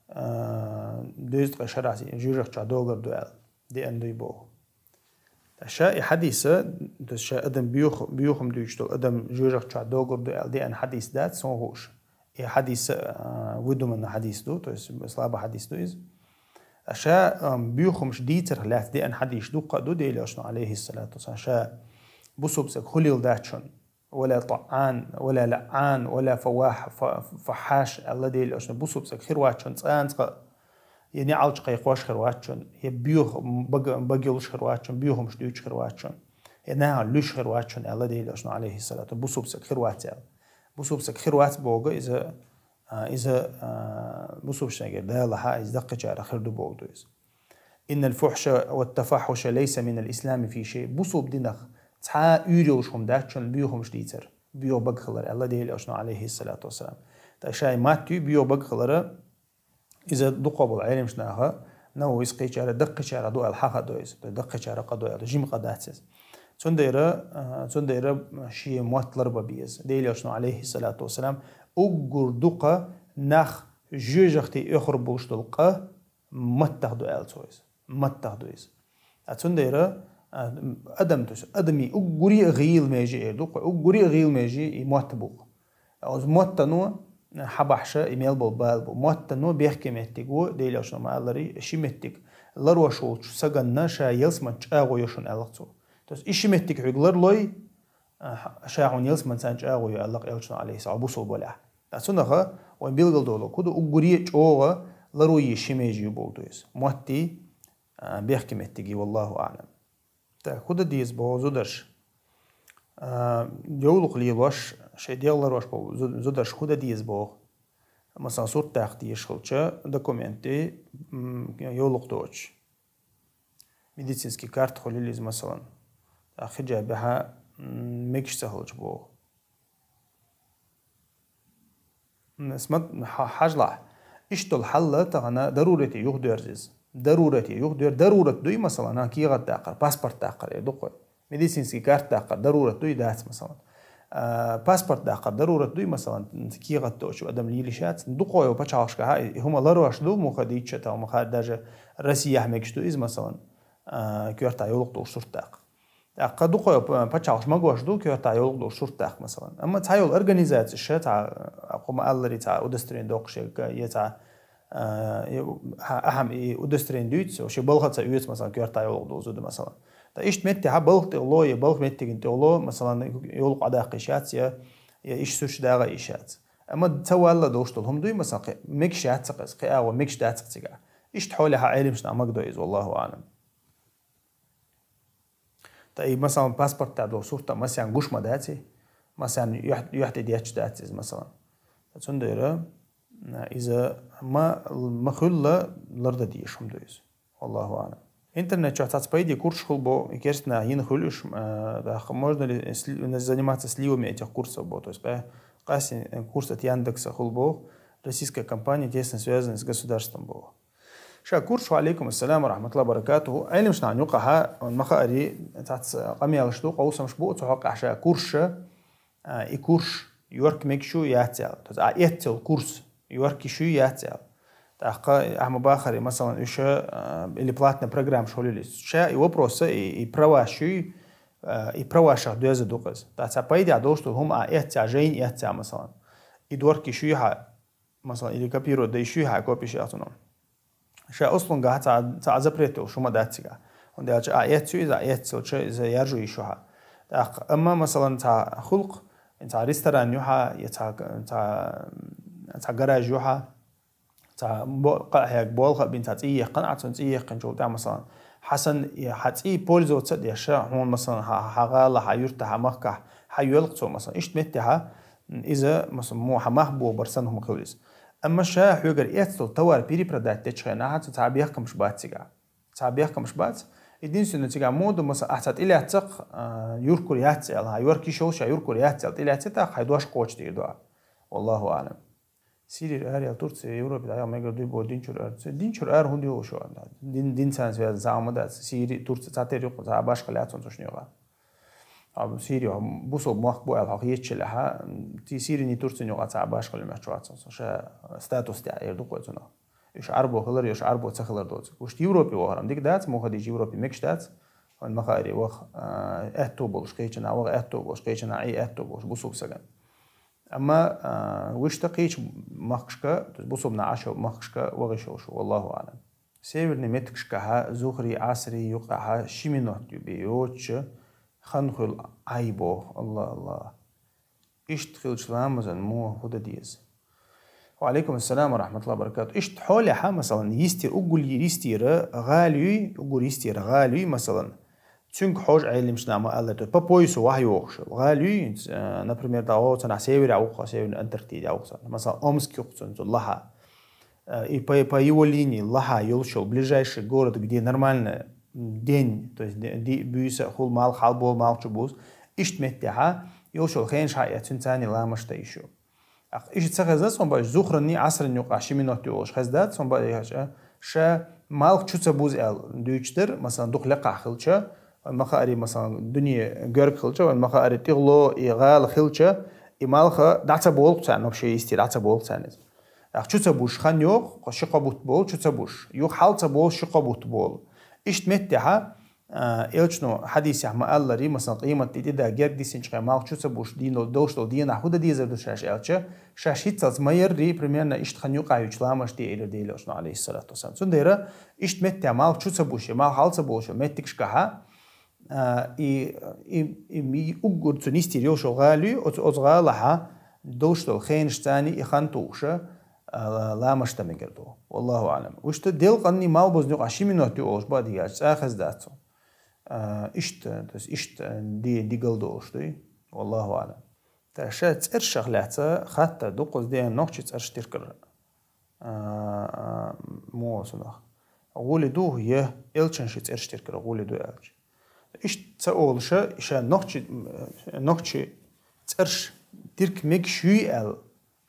а, дезткъе шарахь жоьжахати чохь догар ду аьлла, деана дуй боху. Ша и хьадиса, то есть ша адам боьх-, боьхам дуьйцуш долу адам жоьжахати чохь догар ду аьлла, деана хьадис дац, сон хууш. И хьадис, а, выдуманный хьадис ду, то есть слабый хьадис ду иза. Ша, а, боьхамаш дийцарх лаьцна деана хьадисаш дуккха а ду, Делан Элчано, алейхиссалату вассалам, ша бусулба стаг хуьлийла дац шуна. Вала таӀан, вала лаӀан, вала фавах-, фа-, фахьаш, аьлла Делан Элчано, бусулба стаг хир вац шуна цкъа а, я неӀалт кхайкхош хир вац шуна, я боьха-, бага-, бага йолуш хир вац шуна, боьхамаш дуьйцуш хир вац шуна, я нахана луьйш хир вац шуна, аьлла Делан Элчано, алейхиссалату, бусулба стаг хир вац аьлла. Бусулба стаг хир вац боху иза, а, иза, а, бусулба стагера далахь, иза даккхачарах хир ду боху ду иза. Иннал фухьша ва тафаххуша лайса минал ислами фи шай. Бусулба динах цхьа а уьйр йолуш хӀума дац шуна боьхамаш дийцар, боьха бага хилар, аьлла Делан Элчано, алейхиссалату вассалам. Ткъа ша и матта ю боьха бага хилара, иза дукхо болу Ӏеламнаха, Нававис кхечара, даккхачара ду аьлла хьахадо иза, даккхачара къа ду аьлла, жима къа дац иза. Цундела, а, цундела шен мотт ларбан беза. Делан Элчано, алейхиссалату вассалам, уггар дукха нах жоьжахати оьхур болуш долу къа маттах ду аьлла цо иза. Маттах ду иза. А цундела, а, адам, то есть адамийн уггаре а гӀийла меже эр ду, кхо уггаре а гӀийла меже и мотт бу. Оцу моттано хьабахьша и мел болу бала бу. Моттано бехке меттиг ву, Делан Элчано ма-аллара, ши меттиг ларош волчу саганна ша ялсамани чӀагӀо йо шуна аьлла цо. То есть и ши меттиг хьоьга ларлой, а, ша хьуна ялсамани царна чӀагӀо йо аьлла Элчано, алейхиссалам, бусулба балехь. Ткъа цунаха вайн билгалдолу кху ду уггаре а чӀогӀа ларо еза ши меже ю боху ду иза. Моттий, а, бехке меттигий, валлаху аълам. Так, хӀун дан деза боху зударша? А, йовлакх лелош, шайн дегӀ ларош болу зу-, зударша хӀун дан деза боху? Масалан, сурт даккха дезаш хилча, документий, м, йовлакх доцуш. Медицинский карта хуьлийла иза, масалан. ТӀаккха хиджабехьа, м, мегаш ца хилча боху. М, сма-, хьа-, хьажалахь. Иштта долу хьал тахана дарурате юхадоьрзу иза. Дарурате юхадоьр-, дарурат дуй, масалан, а, кехат даккхар, паспорт даккхар, эр ду-кх вай. Медицинский карта даккхар дарурат дуй, дац, масалан. А, паспорт даккхар дарурат дуй, масалан, кехат доцуш адам лелаш яц. Дукхо йолу пачхьалкхашкахь и хӀума ларош ду, муха дийцча, тахана ма хаьа, даже Россияхь мегаш ду иза, масалан, а, коьртахь йовлакх долуш сурт даккха. ТӀаккха дукхо йо-, п-, пачхьалкхаш магош ду, коьртахь йовлакх долуш сурт даккха, масалан. Амма цхьа йолу организацияша, цхьа, а, кху ма-аллара, цхьа удостоверение доккхуш я, я цхьа, А, и, хьа-, ахьам и удостоверение дуьйцу, ши балха ца оьцу, масалан, коьрта йолу ду зуда, масалан. Ткъа иштта метте хьа балха тӀе ло, я балха меттиган тӀе ло, масалан, йолу къадаккхийш яц, я, я иш сурч дагӀа йиш яц. Амма ца валла долуш долу хӀума дуй, масалан, кхи-, мегаш яц ца кхеза, кхи агӀо мегаш дац ца цигахь. Иштта хьоле хьа Ӏелимаш нах магадо иза, валлаху аӀлам. Ткъа и, масалан, паспорт тӀехь долу сурт а масех гуш ма дац и, масех юьхь-, юьхь тӀе детташ дац иза, масалан. Цундела, а, иза ма, ма хуьлла лардан дезаш хӀума ду иза. Валлаху аӀлам. Интернет чохь цхьацца пайде курсаш хуьлу боху, и керстанах йина хуьлу уьш, а, тӀаккха можно ли сли-, заниматься сливами этих курсов боху. То есть, къа-, къаьстина курс от Яндекса хуьлу боху, российская компания, тесно связанная с государством боху. Ша курс, ва алейкум ассалам ва рахматуллахи ва баракатуху. Ӏелимаш нахана юкъахьа, вайн ма хаари, цхьацца къамелаш ду, къовсамаш бу, оцу хьокъехь ша курсша, а, и курс йорк мегаш ю яц аьлла. То есть, а, эццел курс йорк йиш ю яц аьлла. ТӀаккха ахьа ма бахари, масалан, уьш, а, или платная программа шолили. Ша и вопроса, и, и праваш ю, а, и правашах доьза ду къиза. ТӀаккха цхьа пайдехь долуш ду, хӀума а эццехь, жайна эццехь, масалан. И дорк йиш ю хьа, масалан, или копировать дан йиш ю хьа, копиш яц уна. Ша услунгахь ца, ца а запрет йолуш хӀума дац цигахь. ХӀунда аьлча а эццу иза, а эццалча иза яржо йиш ю хьа. ТӀаккха, амма, масалан, цхьа хӀуллакх, цхьа ресторан ю хьа, я цхьа, цхьа, цхьа гараж ю хьа, цхьа бо-, къа хьега болх а бина, цхьа цӀий яьккхина, а цунна цӀий яьккхинчул тӀаьхьа, масалан, хьа санна, я хьан цӀий пользоваться а деш, хьуна, масалан, хьан, хьан гӀала, хьан юьрта, хьан махкахь, хьан йоьлху цо, масалан, иштта меттехьа, иза, масалан, мо хьан мах боху бар санна хӀума хила иза. Амма ша хьоьгара эццал товар перепродать дечу хенахь, цу цхьа бехкамаш бац цигахь. Цхьа бехкамаш бац. Единственное, цигахь моду, масалан, ахь цхьа тӀелаьццакх, а, юркур яц аьлла, хьан йорк йиш йолуш а юркур яц аьлла, тӀелаьцци тӀаккха хьайн дош кхочушдийр ду ахь. Валлаху аӀлам. Сирийра араяьлла Турция, Европе дӀаяхьа мегар дуй боху, динчуьра ара. Цу динчуьра ара хӀунда йолуш ю? Дин, дин царна связан цхьа а ма дац. Сири, Турция цхьатерра юкъа цхьа башхалла яц цунна цу шнега. Хьо Сири, хьо бусулба мохк бу аьлла, хьо хетчалехьа, ти Сирини Турцин юкъа цхьа башхалла мехь чу вац цунна. Ша статус тӀехь эр ду кхой цунах. Уьш Ӏарбо хилар, уьш Ӏарбо ца хилар доцург. Уьш Европе вахаран дика дац, мухадиш Европе мегаш дац. Вайн ма хаари ваха, а, аьтто болуш кхечанхьа, ваха аьтто болуш кхечанхьа, и аьтто болуш бусулба саган. Амма, а, вуьшта кхечу махкашка, то есть бусулба нах Ӏаш йолу махкашка ваха йиш йолуш ву, валлаху аӀлам. Северный меттигашкахьа зухри, Ӏасри юкъахьа ши минот ю бен йоцуча хан хуьлу Ӏай боху. Алла, Алла. Иштта хилча ламазан муха хӀу дан деза? Ва алейкум ассалам ва рахматуллахи ва баракату. Иштта хьолехьа, масалан, йистера, уггул йистера гӀала юй, уггул йистера гӀала юй, масалан, цуьнга хьожа Ӏелимаш нах ма аллара, то есть по поясу ваха йохуш гӀала юй, э, например, да, о, цунахь севере вукха, Северная Антарктида вукха, масалан, Омск юкха цунна, цу лаха. Э, и по, по его линии лаха йолуш йолу ближайший город, где нормально день, то есть де-, ди-, буьйса, хул малх, хьал бол малх чу буз, иштта меттехьа, йолуш йолу хенаш хьаэцуьн царни ламаш та йиш ю. Ах, иштта ца хезна, сон баьш, зухранни, Ӏасранни юкъа ши минот йолуш хездац, сон баьш, ша малх чу ца буз аьлла дуьйцуш дара, масалан, дукха лекхахь хилча, вайн ма хаари, масалан, дуьне гоьрга хилча, вайн ма хаари тӀехло и гӀала хилча, и малха дӀа ца болу царна, вообще йистера дӀа ца болу царна иза. Ах, чу ца буш хан йоху, кхо ши кхо бутт болу, чу ца буш. Юха хьал ца болу, ши кхо бутт болу. Иштта меттехьа, а, элчано хьадисехь ма аллари, масалан, къемат де тӀеда герга дисинчу хен малх чу ца буш, дийна долуш долу дийнахь хӀу дан дезар ду шаьш аьлча, шаьш хӀинццалц ма ярри, примерно иштта хан юкъа юьйчу ламаш де элира Делан элчано, алейхиссалату вассалам. Цундела иштта меттехь малх чу ца буш, я малх хьал ца болуш, меттигашкахьа, а, и, и, и, и уггар цу нистийр йолуш йолу гӀала ю, оцу, оцу гӀалахьа долуш долу хенаш царни и хан тухуша, а, ла-, ламаш дан мегар ду. Валлаху аӀлам. Вуьшта делкъанний малбузна юкъа ши минот ю олуш бан дигача, цӀа хездац цо. А, иштта, то есть иштта ди-, дигал долуш дуй. Валлаху аӀлам. Та ша цӀершах лаьцна хатта дуккхаза деана нохчи цӀерш тиркар. А, а, муха цунах. ГӀули ду, я элчан ши цӀерш тиркара гӀули ду аьлча. Иштта ца олуша, ша нохчи, нохчи цӀерш тирк мегаш юй аьлла,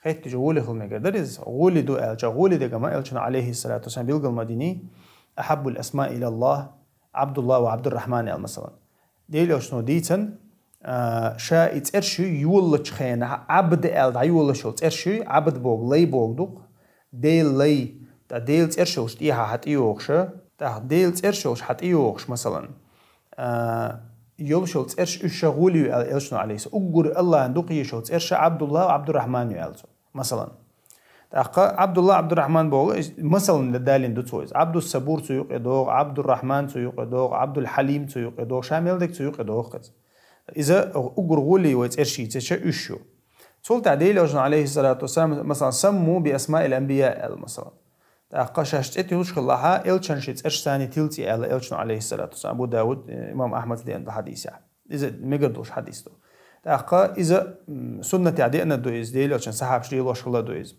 хеттача гӀули хила мегар дара иза. ГӀули ду аьлча, гӀули дегама элчана, алейхиссалату вассалам, билгал ма дини, «Ахаббул асма илаллах Абдулла ва Абдуррахман», аьлла, масалан. Делан элчано дийцан, а, ша и цӀерш ю йоллачу хенахь, Абд аьлла дӀайоллаш йолу цӀерш ю, Абд богу, лай богу дукха, Делан лай, тӀа Делан цӀерш йолуш тӀехьа хьан тӀейогӀуша, тӀаккха Делан цӀерш йолуш хьан тӀейогӀуш, масалан, а, йолуш йолу цӀерш уьш ша гӀули ю аьлла элчано, алейхиссалам. Уггар Аллахьан дукха йиш йолу цӀерш Абдулла ва Абдуррахман ю аьлла цо, масалан. ТӀаккха Абдулла Абдурахман боху, масалан, далийна ду цо иза. Абдус-Сабур цу юкъе догӀу, Абдурахман цу юкъе догӀу, Абдул-Хьалим цу юкъе догӀу, ша мел дерг цу юкъе догӀу иза. Иза уггар гӀоле вай цӀераш йийцача уьш ю. Цул тӀаьхьа Делан Элчано, алейхиссалату вассалам, масалан, «Самму би асмаил анбия», аьлла, масалан. ТӀаккха шаьш цӀе тиллуш хилахь, элчанаши цӀераш царна тилла цӀи аьлла Элчано, алейхиссалату вассалам, Абу Дауд, э, имам Ахмада деана долу хьадис я. Иза мегар долуш хьадис ду. ТӀаккха иза, м, суннатехь деана ду иза, Делан Элчан сахьабаш лелош хилла ду иза.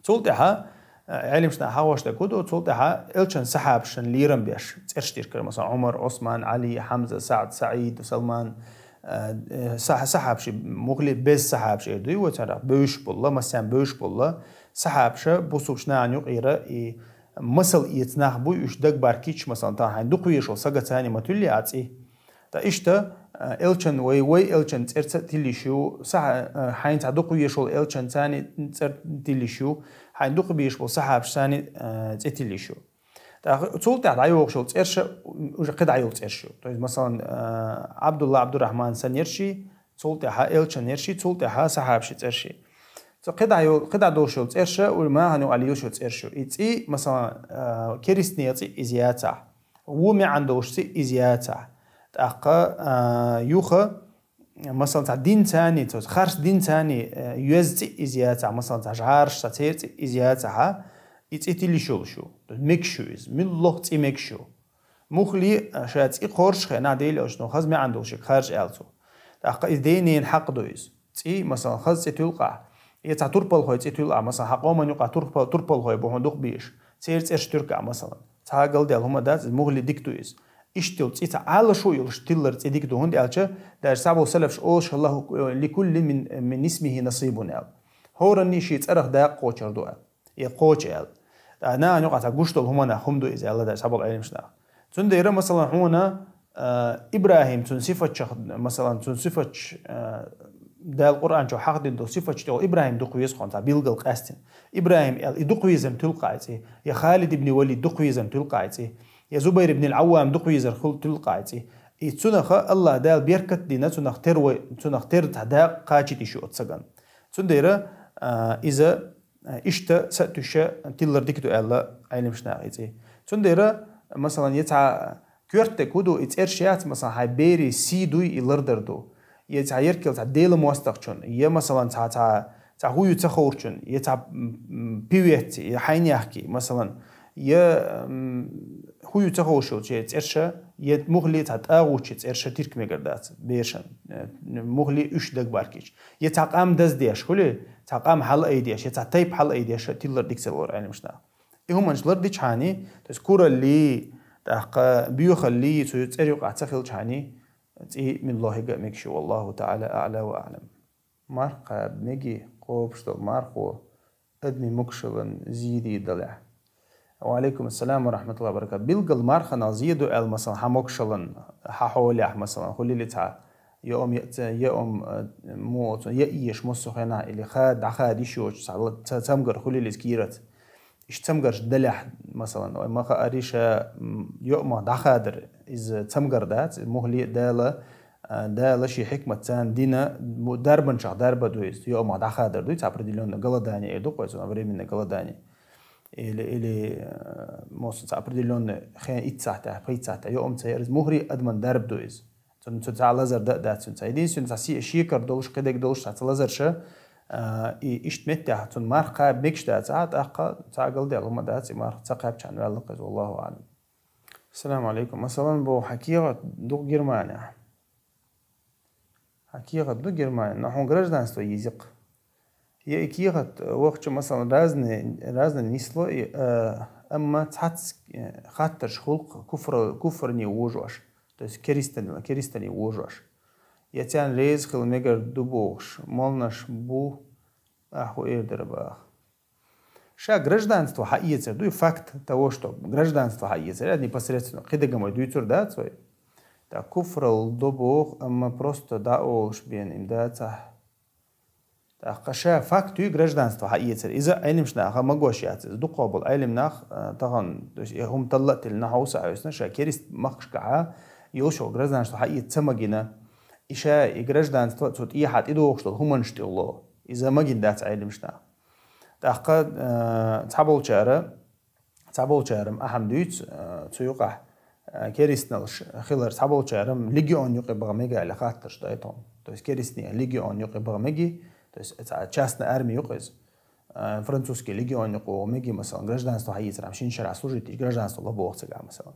Цул тӀаьхьа, э, Ӏелимаш наха хьахош дерг хӀун ду, цул тӀаьхьа элчан сахьабашна лерам беш, цӀераш тиркар, масалан, Ӏумар, Ӏусман, Ӏали, Хьамза, СаӀд, СаӀид, Салман, э, э, сах-, сахьабаши, мухли без сахьабаш эр дуй, вай царах бевзаш болла, массарна бевзаш болла, сахьабаша бусулба нахана юкъера и масал эца нах буй, уьш дагабаркийча, масалан, тахана хьайна дукха везаш волу сага царна ма тилли а цӀи. Ткъа иштта, а, элчан вай, вай элчан цӀерца тилла йиш ю, сахьа-, а, хьайна цхьа дукха везаш волу элчан царна цӀерца тилла йиш ю, хьайна дукха безаш болу сахьабаш царна, а, цӀе тилла йиш ю. ТӀаккха цул тӀаьхьа дӀайогӀуш йолу цӀераш уже кхидӀа йолу цӀераш ю. То есть, масалан, а, Абдулла Абдурахман санна ерш, цул тӀаьхьа элчан ерш, цул тӀаьхьа сахьабаши цӀераш. Цу кхидӀа йол-, кхидӀа долуш йолу цӀераш уже нахана юкъахь лелаш йолу цӀераш ю. И цӀи, масалан, а, керстанийн цӀи иза яцахь, вон маьӀна долуш цӀи иза яцахь, тӀаккха, а, юха, масалан, цхьа дин царна, цо харц дин царна, э, йоьзна цӀи иза яцахь, масалан, цхьа жӀараш, цхьа церан цӀи иза яцахь, и цӀи тилла йиш йолуш ю. Мегаш ю иза. Муьлхха цӀи мегаш ю. Мухли, э, ша цӀи кхоршучу хенахь Делан Элчано хаза маьӀна долуш ерг харжа аьлла цо. ТӀаккха иза ден-ненан хьакъ ду иза. ЦӀи, масалан, хаза цӀи туьллу ахь, я цхьа турпалхой цӀи туьллу ахь, масалан, хьан къоман юкъахь турпал-, турпалхой бу хьуна дукха безаш, церан цӀераш туьллу ахь, масалан. Цхьа галдаьлла хӀума дац иза, мухли дика ду иза. Иштта йолу цӀи цхьа Ӏалашо а йолуш тиллар цӀи дика ду, хӀунда аьлча, даже цхьаболу салафаш олуш хилла, «Ликулли мин, мин исмихи насибун», аьлла. ХӀоранна шен цӀарах дакъа кхочур ду аьлла. Я кхочу аьлла. Ткъа нахана юкъахь цхьа гуш долу хӀуманах хӀума ду иза аьлла, даже цхьаболу Ӏелимаш наха. Цундела, масалан, хьуна, а, ИбрахӀим, цуьнан сифатчах, масалан, цуьнан сифатча, а, Дала Къуръан чу хьахдина долу сифатча тӀехула ИбрахӀим дукха веза хьуна, цхьа билггал къаьстина. ИбрахӀим аьлла, и дукха везарна туьллу ахь и цӀи, я Халид ибн Валид дукха везарна туьллу ахь и цӀи, я Зубайр ибн ал-Аввам дукха везар хул-, туьллу ахь и цӀи. И цунах АллахӀ Дала беркат а дина, цунах тера вай, цунах тера цхьа дакъа кхачийта йиш ю оцу сагана. Цундела, а, иза, а, иштта са а туьйсуш тиллар дика ду аьлла Ӏелимаш наха и цӀи. Цундела, масалан, я цхьа коьрта дерг хӀун ду, и цӀераш яц, масалан, хьайн берийн сий дуй, и лардар ду. Я цхьа ерригал цхьа Делан мостагӀчун, я, масалан, цхьа, цхьа, цхьа хӀу ю ца ховручун, я цхьа, м, м, певец, я хьайнехкий, масалан, я, м, хӀу ю ца ховшучу цӀераш, я мухли цхьа тӀагӀучу цӀераш тирка мегар дац берашна, э, мухли уьш дагабаркийча. Я цхьа къам даздеш, хуьлий, цхьа къам хьалаайдеш, я цхьа тайпа хьалаайдеш тиллар дика ца лору Ӏелимаш наха. И хӀуманаш лардичхьана, то есть кураллий, тӀаккха боьхаллий, цу цӀеран юкъахь ца хилчхьана, цӀи муьлххачунна а мегаш ю, валлаху таӀала аӀла ва аӀлам. Марха кхаба мегий, кхобуш долу мархо адамийн могашаллина зен дийр далахь? Ва алейкум ассалам ва рахматуллахи ва баракатух. Билггал марханах зен ду аьлла, масалан, хьан могашаллина, хьан хьолехь, масалан, хуьлийла цхьа, я ум, я ца, я ум, э, муха цо, я эша массо а хенахь, или ха, дӀахада йиш йоцуш цхьа ла-, ца-, цамгар хуьлийла иза кийраца. Иштта цамгарш далахь, масалан, вай ма хаара ша, м, йоӀ ма дӀахадар, иза цамгар дац, иза мухли Дала, а, Дала шен хьикмат царна дина, му-, дарбанчех дарба ду иза, йоӀ ма дӀахадар дуй, цхьа определённое голодание эр ду-кх вай цунах, временное голодание. Или, или, э, мосо цхьа определённое хен итт сахьтехь, пхийтта сахьтехь йоӀ ма ца яр иза, мухли адаман дарба ду иза. Цунна цу цхьа лазар дан а дац цуьнца. Единственное, цхьа се-, шекар долуш, кхидерг долуш, цхьацца лазарша, а, и иштта меттехь цунна марха кхаба мегаш дац, а, тӀаккха цхьа галдаьлла хӀума дац, и марха ца кхаьбчхьана ваьлла-кх иза, валлаху аӀлам. Ассаламу алейкум. Масалан, боху, хьан кехат ду Германехь? Хьан кехат ду Германехь, но хьуна гражданство еза-кх. Я и кехат вахча, масалан, разные, разные нисло, и, а, амма цхьацца, э, хаттарш хул-кх куфра-, куфране вожош, то есть керистанал-, керистаналле вожош. Я царна реза хила мегар ду бохуш, молнаш бу, ахь хӀу эр дара баха. Ша гражданство хьаэцар дуй, факт того, что гражданство хьаэцар, а непосредственно кхидерг ма дуьйцур дац вай. Так, куфралла до боху, амма просто дӀаолуш бен им дацахь. ТӀаккха ша факт ю гражданство хьаэцар. Иза Ӏелимаш наха магош яц. Иза дукхахболу Ӏелим нах, а, тахана, то есть, и хӀума талла а тиллина, хьовса а хьовсина, ша керист махкашкахьа йолуш йолу гражданство хьаэца ца магина. И ша и гражданство цу тӀехьа тӀедогӀуш долу хӀуманаш тӀехула. Иза магина дац Ӏелимаш наха. ТӀаккха цхьаболчара, цхьаболчара ахьам дуьйц цу юкъахь керистналш хилар, цхьаболчара легион юкъе баха мега аьлла хаттарш дай тхуна. То есть керистне легион юкъе баха меги, то есть цхьа частная армия юкъе иза. Французский легион юкъе ваха меги, масалан, гражданство хьаийцарам шин шарахь служить дича гражданство ло боху цигахь, масалан.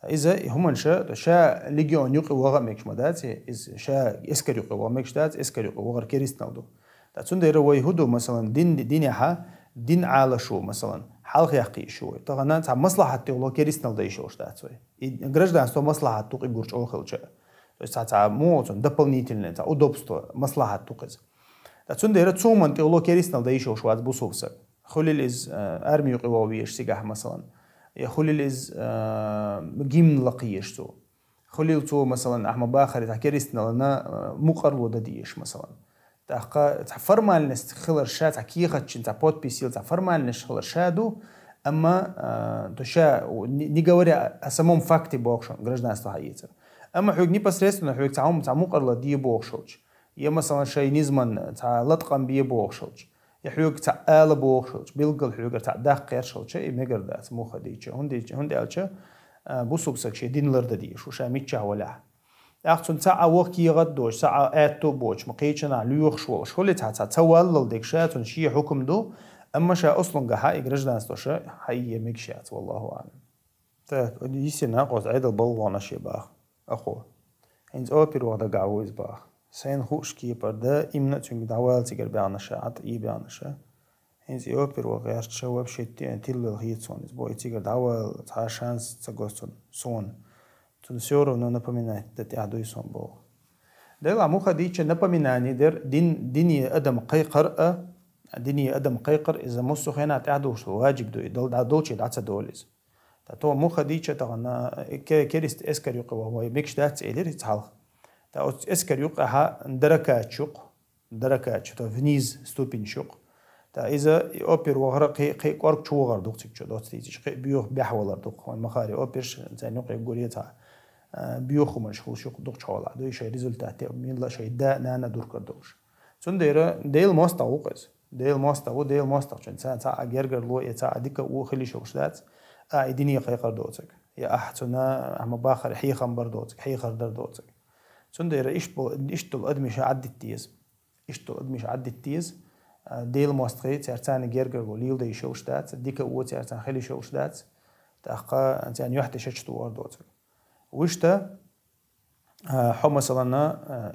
Иза и хӀуманша, то ша легион юкъе ваха а мегаш ма дац, иза ша эскар юкъе ваха мегаш дац, эскар юкъе вахар керистнал ду. Ткъа цундела вай хӀу ду, масалан, дин, динехьа, дин Ӏалашо, масалан, хьалхаяккхийша вай. Тахана цхьа маслахьат тӀехула керистнал дайша йолуш дац вай. И гражданство маслахьат ду къигур чӀогӀа хилча. То есть цхьа, цхьа муха цунна дополнительное, цхьа удобство, маслахьат ду кхеза. Ткъа цундела цу хӀуман тӀехула керистнал дайша йолуш вац бусулба саг. Хуьлил иза арми юкъе ваха везаш цигахь, масалан. Я хуьлил иза гимн лакхъеш цо. Хуьлил цо, масалан, ахьма бахаре цхьа керистнална мукъарло дан дезаш, масалан. ТӀаккха цхьа формальность хилар ша, цхьа кехатчин, цхьа подписил, цхьа формальность хилар ша ду, амма то ша, не говоря о самом факте боху шуна гражданство хьаийцар. Амма хьоьга непосредственно хьоьга цхьа хӀума, цхьа мукъарло де бохуш хилча, я, масалан, шайн низаман цхьа латкъам бе бохуш хилча, я хьоьга цхьа ала бохуш хилча, билггал хьоьгара цхьа даккха гӀерташ хилча, и мегар дац муха дийча. ХӀунда, хӀунда аьлча бусулба саг шен дин лардан дезаш ву, ша миччахь валахь. ТӀаккха цунна цхьа а ваха кехат а доцуш, цхьа а аьтто а боцуш, ма кхечанахь лоьхуш волуш, хуьлий цхьа, цхьа ца валлал дерг ша, цунна шен хьукам ду, амма ша аслунгахьа и гражданство ша хьаийе мегаш яц, валлаху аӀлам. Так, йисина накъост Ӏедал балгӀонаш е баха. Ахо. ХӀинца опер ваха дагахь ву иза баха. Сайна хууш кепара да, имна а цуьнга дӀавала цигара баьхнаша, Ӏад и баьхнаша. ХӀинца и опер ваха гӀерташ вообще ти-, тилвелла хета суна иза. Бо и цигара дӀавала цхьа шанс ца го цунна, суна. Цунна всё равно напоминать дан тӀехь дуй суна боху. Делахь муха дийча напоминание дер дин, дине адам кхайкхар а, дине адам кхайкхар иза муссу хенахь тӀехь духуш ваджиб ду, и дол-, дӀа-, долчий дӀа ца долу иза. Ткъа то муха дийча тахана, э, ке-, керист эскар юкъа ван вай мегаш дац элира иза хьалха. Ткъа оцу эскар юкъахьа даракач юкъ, даракач, то вниз ступеньш юкъ. Ткъа иза и опер вахара кхе-, кхе кӀорг чу вахар дукха цига чу доцу дийцича, кхе боьха бехь валар дукха. Вайн махари оперш, царна юкъе гуре цхьа, э, боьха хӀуманаш хулаш юкъа дукха чу хьолахь. Дуй шайн результат, милла шайн да, нана дуркар долуш. Цундела Делан мостагӀа ву-кх иза. Делан мостагӀа ву, Делан мостагӀчун цхьа, цхьа а гергарло, я цхьа а дика а ву хила йиш йолуш дац, а и дине кхайкхар доцург. Я ахь цунна, ахьма бахар хьехам бар доцург, хьехар дар доцург. Цундела иштта бо-, иштта долу адамаш Ӏаддитта деза. Иштта долу адамаш Ӏаддитта деза. А, Делан мостагӀий цаьрца царна гергарло леладай йиш йолуш дац, дика а ву цаьрца царна хила йиш йолуш дац. ТӀаккха царна юьхь тешачу тухур доцург. Вуьшта, а, хьо, масалан, а,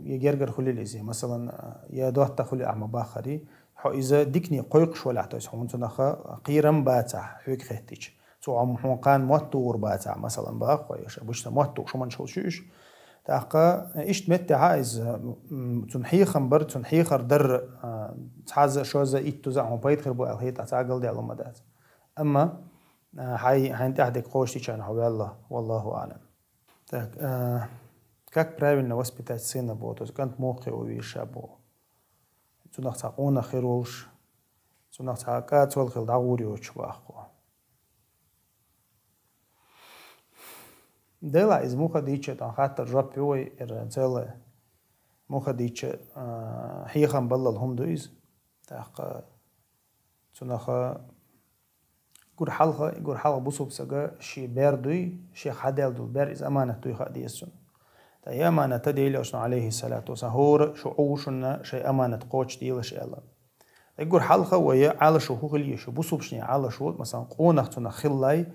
я гергар хуьлил иза, масалан, а, я доттагӀа хуьлил ахьма бахари, хьо иза дикане кхойкхуш валахь, то есть хьуна цунах кхерам бацахь, хьоьга хеттича. Цо хьо-, хьуна кхана мотт тухур бацахь, масалан, бахахой, аша, обычно мотт тухуш хӀуманаш хулаш ю уьш. ТӀаккха, э, иштта меттехьа иза, м, цунна хьехам бар, цунна хьехар дар, а, цхьаза, шоза, иттуза а хьуна пайда хир бу аьлла хета, цхьа а галдаьлла ма дац. Амма, а, хьай-, хьайна тӀехь дерг кхочушдичарна хьо ваьлла, валлаху аӀлам. Так, а, как правильно воспитать сына боху, то есть кӀант муха кхио веза ша боху. Цунах цхьа къонах хир волуш, цунах цхьа кӀацвала хила дӀагӀур йоцуш бахахо. Делахь иза муха дийча, тӀан хаттар жоп ю вай, эр целая. Муха дийча, а, хьехам баллал хӀума ду иза. ТӀаккха цунаха гур хьалха, гур хьалха бусулба сага ши бер дуй, шех хьадаьлла долу бер иза аманат дуй хаа деза цунна. Ткъа и аманата Делан Элчано, алейхиссалату вассалам, хӀора шу Ӏу шуна шайн аманат кхочушделаш аьлла. Эггур хьалха вай Ӏалашо хӀу хила еза шу, бусулбашне Ӏалашо, масалан, къонах цунах хиллай,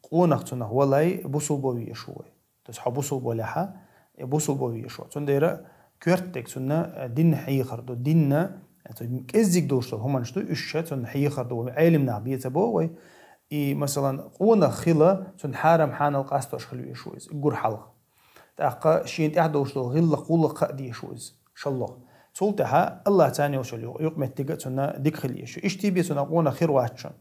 къонах цунах валай, бусулбо веза шу вай. То есть хьо бусулбо лехьа, э, бусулбо веза шу. Цундела коьртаниг цунна, э, дин хьехар ду, динна, э, цу кӀеззиг долуш долу хӀуманаш ду, уьш ша цунна хьехар ду, вай Ӏелимнах беца бо вай. И, масалан, къонах хила, цунна хьарам хьанал къастош хила веза шу иза, эггур хьалха. ТӀаккха шена тӀехь долуш долу гӀиллакх, гӀуллакх хаа деза шу иза, шаллох. Цул тӀаьхьа Аллах царна йолчул юкъ-, юкъаметтига цунна дика хила еза шу. Иштта бен цунна къонах хир вац шуна.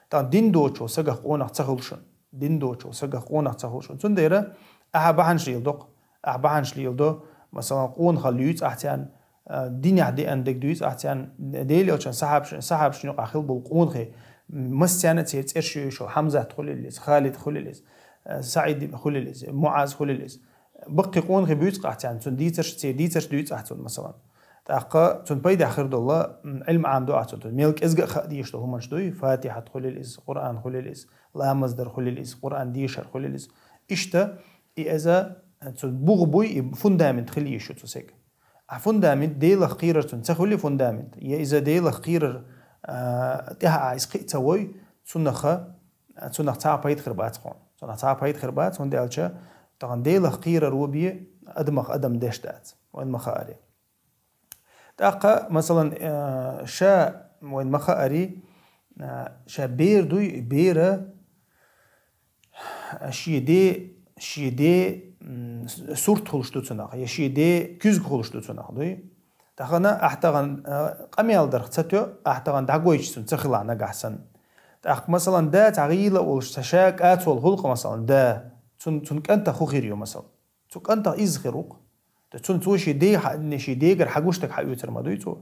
ТӀаккха дин доцучул сагах къонах ца хуьлу шуна. Дин доцучул сагах къонах ца хуьлу шуна. Цундела ахьа бахьанаш леладо-кх. Ахьа бахьанаш леладо, масалан, къонахалла юьйцу ахь царна, а, динехь деана дерг дуьйцу ахь царна, Делан Элчан сахьабаш-, сахьабашна юкъахь хила болу къонахий, массарна а церан цӀераш йоьшуш йолу Хьамзат хуьлийла иза, Халид хуьлийла иза, а, СаӀид хуьлийла иза, МуӀаз хуьлийла иза. Баккхий къонахий буьйцу-кх ахь царна, цунна дийцарш, церан дийцарш дуьйцу ахь цунна, масалан. ТӀаккха цун пайдехь хир долу, м, Ӏилма Ӏамадо ахь цунна. Мел кӀезга а хаа дезаш долу хӀуманаш дуй, Фатихьат хуьлийла иза, Къуръан хуьлийла иза, ламаз дар хуьлийла иза, Къуръан дешар хуьлийла иза. Иштта и иза, цу бугӀа буй, и фундамент хила йиш ю цу сага. А фундамент Делах кхерар цунна ца хуьлий фундамент, я иза Делах кхерар, а, тӀаьхьа а иза кхиа ца вой, цунах, цунах цхьа а пайда хир бац хьуна. Цунах цхьа а пайда хир бац, хӀунда аьлча тахана Делах кхерар ву бе адамах адам деш дац. Вайн ма хааре. ТӀаккха, масалан, э, ша, вайн ма хаари, э, ша бер дуй, бера, э, шен де, шен де, м, с-, сурт хуьлуш ду цунах, я шен де куьзга хуьлуш ду цунах, дуй. Тахана ахь тахана, э, къамел дарх ца тоьу, ахь тахана дӀагойчу цунна ца хила нагахь санна. ТӀаккха, масалан, да цхьа гӀийла а волуш, ца ша кӀацол гӀуллакх, масалан, да, цун, цун кӀантах хӀун хир ю, масалан. Цу кӀантах изза хир ву-кх. Ткъа цунна цо шен де хьа-, шен дегара хьагуш дерг хьаоьцур ма дуй цо.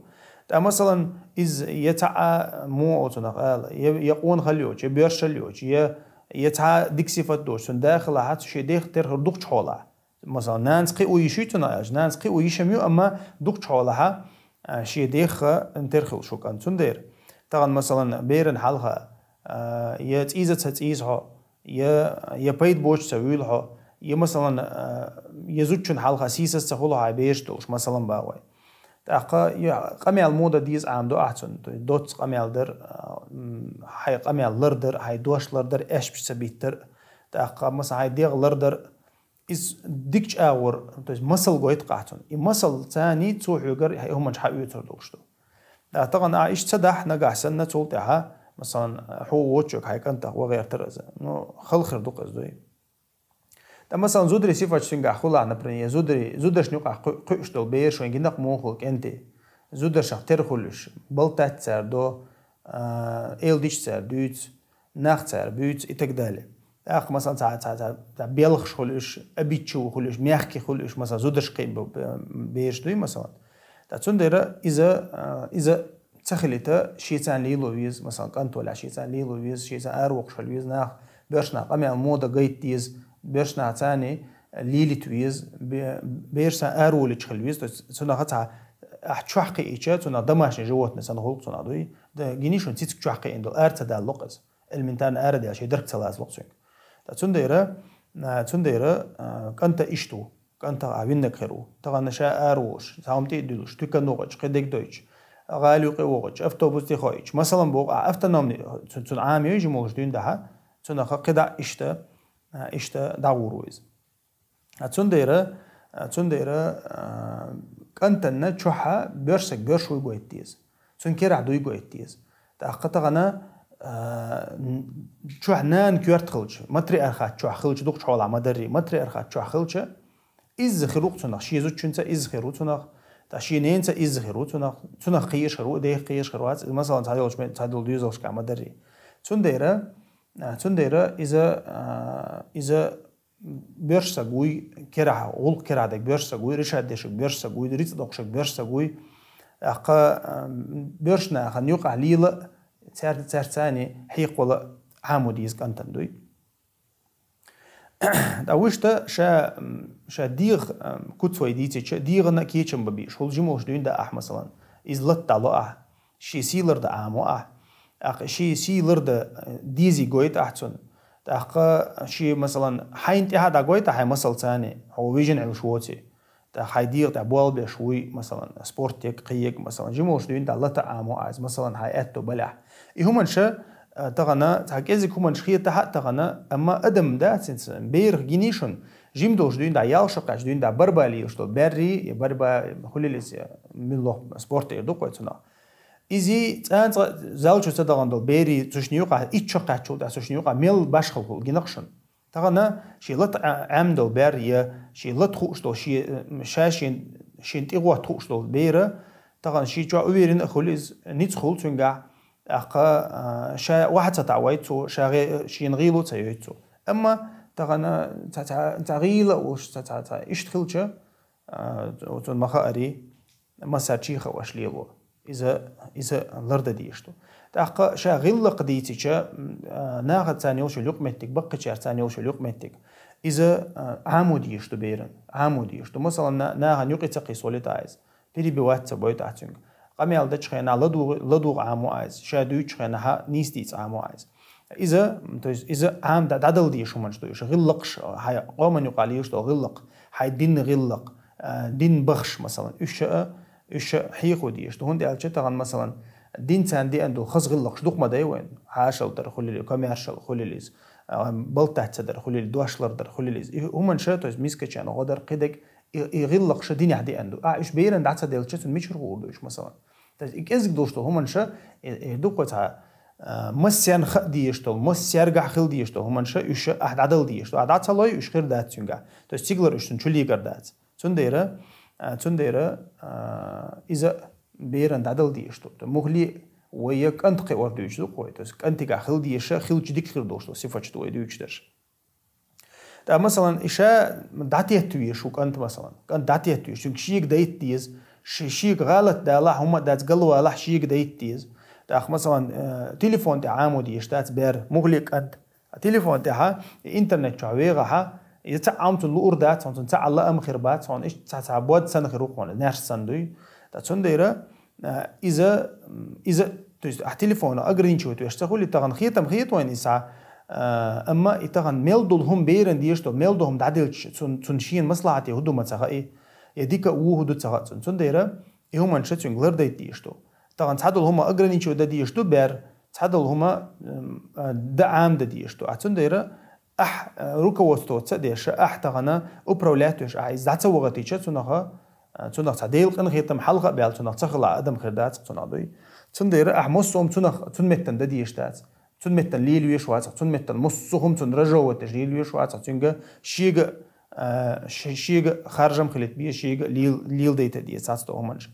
Ткъа, масалан, иза я цхьа а мо оцунах ала, я, я къонахалла йоцуш, я боьршалла йоцуш, я, я цхьа дика сифат доцуш, цунна да хилахь, цу шен дех тера хир дукхачу хьолахь. Масалан, нанас кхио йиш ю цунах аьлча, нанас кхио йиш ма ю, амма дукхачу хьолахь, а, шен дех тера хир ву шу кӀант. Цундела, тахана, масалан, беран хьалха, а, я цӀийза ца цӀийза хьо, я, я пайда боцуш ца вуьйла хьо, я, масалан, а, я зудчун хьалха сийсаз ца хуьлу хьайн бераш долуш, масалан, бахой. ТӀаккха я къамел муха дан деза Ӏамадо ахь цунна, то есть доцца къамел дар, а, м, хьайн къамел лардар, хьайн дош лардар, аьшпаш ца биттар, тӀаккха, масалан, хьайн дегӀ лардар, иза дикачу агӀор, то есть масал гойту-кх ахь цунна. И масал царний цо хьоьгара хӀуманаш хьаоьцур долуш ду. Да, тахана ахь иштта ца дахь нагахь санна цул тӀаьхьа, масалан, хьо воцучуьнга хьайн кӀантах ван гӀертара иза. Ну, хала хир ду-кх иза дуй. Ткъа, масалан, зударий сифаташ цуьнгахь хуьлахь, например, зударий, зударшна юкъахь кху-, кхуьуш долу бераш вайн гинакх муха хуьлу кӀентий. Зударшах тера хуьлуш, балтац цара до, а, эладича цара дуьйцу, нах цара буьйцу и так далее. ТӀаккха, масалан, цхьа, цхьа, цхьа, цхьа белхаш хуьлуш, обидчивый хуьлуш, мягкий хуьлуш, масалан, зударш кхин бу-, бу-, бераш дуй, масалан. Ткъа цундела иза, а, иза ца хилийта, шен царна лело веза, масалан, кӀант валахь, шен царна лело веза, шен царна аравоккхуш хила веза, нах, боьршнах къамел муха дан гайта деза, боьршнах царний лелийта веза, бе-, берш царна араволуьйтуш хила веза, то есть цунах цхьа ахь чохь кхиийча, цунах домашний животное санна хуьлу-кх цунах дуй. Да, гиний шуна, цициг чохь кхиийна долу, ара ца далало-кх иза. Элементарно ара даьлла, шен дарг ца лазало-кх цуьнга. Ткъа цундела, а, цундела, а, кӀанта иштта ву. КӀантах ахь виннарг хир ву. Тахана ша ара волуш, цхьа хӀума тӀе а дуьллуш, туькан вогӀучу, кхин дерг дойтуш, гӀала юкъе вогӀучу, автобус тӀе хоуьйтуш, масалан боху, ахь автономный, цу-, цунна Ӏамийна жима волуш дуьйна дахьа, цунах кхидӀа иштта, а, иштта дӀагӀур ву иза. А цундела, а, цундела, а, кӀантана чохь боьршсаг боьрш вуй гойту деза. Цуьнан керахь дуй гойту деза. ТӀаккха тахана, а, н-, чохь нана коьрта хилча, матриархат чохь хилча дукхачу хьолахь ма даррий, матриархат чохь хилча, изза хир ву-кх цунах, шен зудчуьнца изза хир ву цунах, ткъа шен ненаца изза хир ву цунах, цунах кхийраш хир ву, дех кхийраш хир вац, масалан, цхьа йолчу ме-, цхьа долу доьзалшка ма даррий. Цундела, а, цундела иза, а, иза боьршсаг вуй, керахь, гӀуллакх керахь дерг боьршсаг вуй, решать дерг боьршсаг вуй, рицкъ доккхуш дерг боьршсаг вуй. ТӀаккха, а, боьршнахана юкъахь лела, цаьрца, цаьрца царний хьекхавала Ӏамо деза кӀантана дуй. ТӀаккха вуьшта ша, м, ша дегӀан, м, куц вай дийцича, дегӀана кечам бан бийш, хӀул жима волуш дуьйна дан ахь, масалан, иза лата дӀало ахь, шен сий лардан Ӏамо ахь, тӀаккха шен сий лардан, э, дезий гойту ахь цунна. ТӀаккха шен, масалан, хьайна тӀаьхьа дӀагойту ахь, хьайн масал царний, хьо вижина Ӏуьллуш воций. ТӀаккха хьайн дегӀа тӀехь болх беш вуй, масалан, спорт ерг, кхин ерг, масалан, жима волуш дуьйна дан лата Ӏамо ахь иза, масалан, хьайн аьтто балехь. И хӀуманаш, а, тахана, цхьа кӀезиг хӀуманаш хетахь а тахана, амма адам дац иза, берах гиний шуна, жима долуш дуьйна дан, ялх шо кхаьчча дуьйна дан, барба лелаш долу беррий, я барба хуьлийла иза, я муьлхха спорт ер ду-кх вай цунах. Изий цкъа а зал чу ца дахана долу берий, цу шинна юкъахь итт шо кхаьччул тӀаьхьа цу шинна юкъахь мел башхалла хуьлу гинакх шуна. Тахана шен лата Ӏа-, Ӏемна долу бер я шен лата хууш долу, шен, ша шен, шен тӀе гӀотта хууш долу бера, тахана шен чохь уверенно а хуьлу иза, ницкъ хуьлу цуьнгахь, тӀаккха, а, ша охьа ца таӀавайта цо, ша гӀе-, шена гӀийла а ца йойту цо. Амма тахана цхьа, цхьа, цхьа гӀийла а волуш, цхьа, цхьа, цхьа иштта хилча, а, цунна ма хаарий, массаьрчий а хууш лело. Иза, иза лардан дезаш ду. ТӀаккха ша гӀиллакх дийцича, м, а, нахаца царна йолуш йолу юкъаметтиг, баккхийчаьрца царна йолуш йолу юкъаметтиг, иза, а, Ӏамо дезаш ду беран, Ӏамо дезаш ду. Масалан, на-, нахана юкъе ца кхийсолуьйту ахь иза. Перебивать ца бойту ахь цуьнга. Къамел дечу хенахь ладугӀу, ладугӀу Ӏамо айза, ша дуьйцучу хенахь нийса дийца Ӏамо айза. Иза, то есть иза Ӏама дӀа-, дӀадала дезаш хӀуманаш ду, уьш гӀиллакхаш, хьайн къоман юкъахь лелаш долу гӀиллакх, хьайн динан гӀиллакх, а, дин бахаш, масалан, уьш а, уьш а хьехо дезаш ду. ХӀунда аьлча тахана, масалан, дин царна деана долу хаза гӀиллакхаш дукха ма дай вайн, хьошалла дар хуьлийла, комаьршалла хуьлийла иза, а, балтаца дар хуьлийла, дош лардар хуьлийла иза. И хӀуманаш, то есть мискачарна гӀо дар, кхидерг, и, и гӀиллакхаш динехь деана ду. А, уьш берана дӀа ца делча, цунна мичара хуур ду уьш, масалан. То есть и кӀезиг долуш долу хӀуманаш, э, э, ду кхо цхьа, а, массарна хаа дезаш долу, массаьргахь хила дезаш долу хӀуманаш, уьш ахь дӀадала дезаш ду. Ахь дӀа ца лой, уьш хир дац цуьнгахь. То есть цигалара уьш цунна чу легар дац. Цундела, а, цундела, а, иза берана дӀадала дезаш ду. Муххале а вай кӀант кхиор дуьйцуш ду кхо вай. То есть кӀантигахь хила дезаш, хилча дика хир долуш долу сифаташ ду вай дуьйцуш дерш. ТӀаккха, масалан, и ша дӀатетта везаш ву кӀант, масалан. КӀант дӀатетта везаш, цуьнга шега дайта деза, ше-, шега гӀалат далахь, хӀума а дац, галвалахь, шега дайта деза. ТӀаккха, масалан, э, телефон тӀе Ӏамо дезаш дац бер, муххале а кӀант. А телефон тӀехь, интернет чохь вехахь, иза цхьа Ӏам цунна луур дац, хьуна цунна цхьа а лаам хир бац, хьуна иштта цхьа, цхьа бод санна хир ву хьуна, наьрс санна дуй. Ткъа цундела, а, иза, иза, то есть, ахь телефонах ограничивать веш ца хуьлий, тахана хетам хета вайна иза, а, амма и тахана мел долу хӀума берана дезаш долу, мел долу хӀума дӀаделча, цун-, цунна шена маслахьате хӀун ду ма ца хаьа, я дика а ву хӀун ду ца хаьа цунна. Цундела и хӀуманаш цуьнга лардайта дезаш ду. Тахана цхьадолу хӀума ограничивать дан дезаш ду бер, цхьадолу хӀума, м, а, дан Ӏама дан дезаш ду. А цундела ахь, а, руководствоваться а деш, ахь тахана управлять веш, ахь иза дӀа ца вахийтича, цунах, а, цунах цхьа Делан къинхетам хьалха а баьлла, цунах ца хила адам хир дац, цунах дуй. Цундела ахь массо а хӀума цунах, цунна меттана дан дезаш дац. Цунна меттана лелавеш вацахь, цунна меттана массо а хӀума цунна разжевывать деш лелавеш вацахь, цуьнга шега, а, ше-, шега харжам хилийта беза, шега лел-, леладайта деза цхьацца долу хӀуманаш.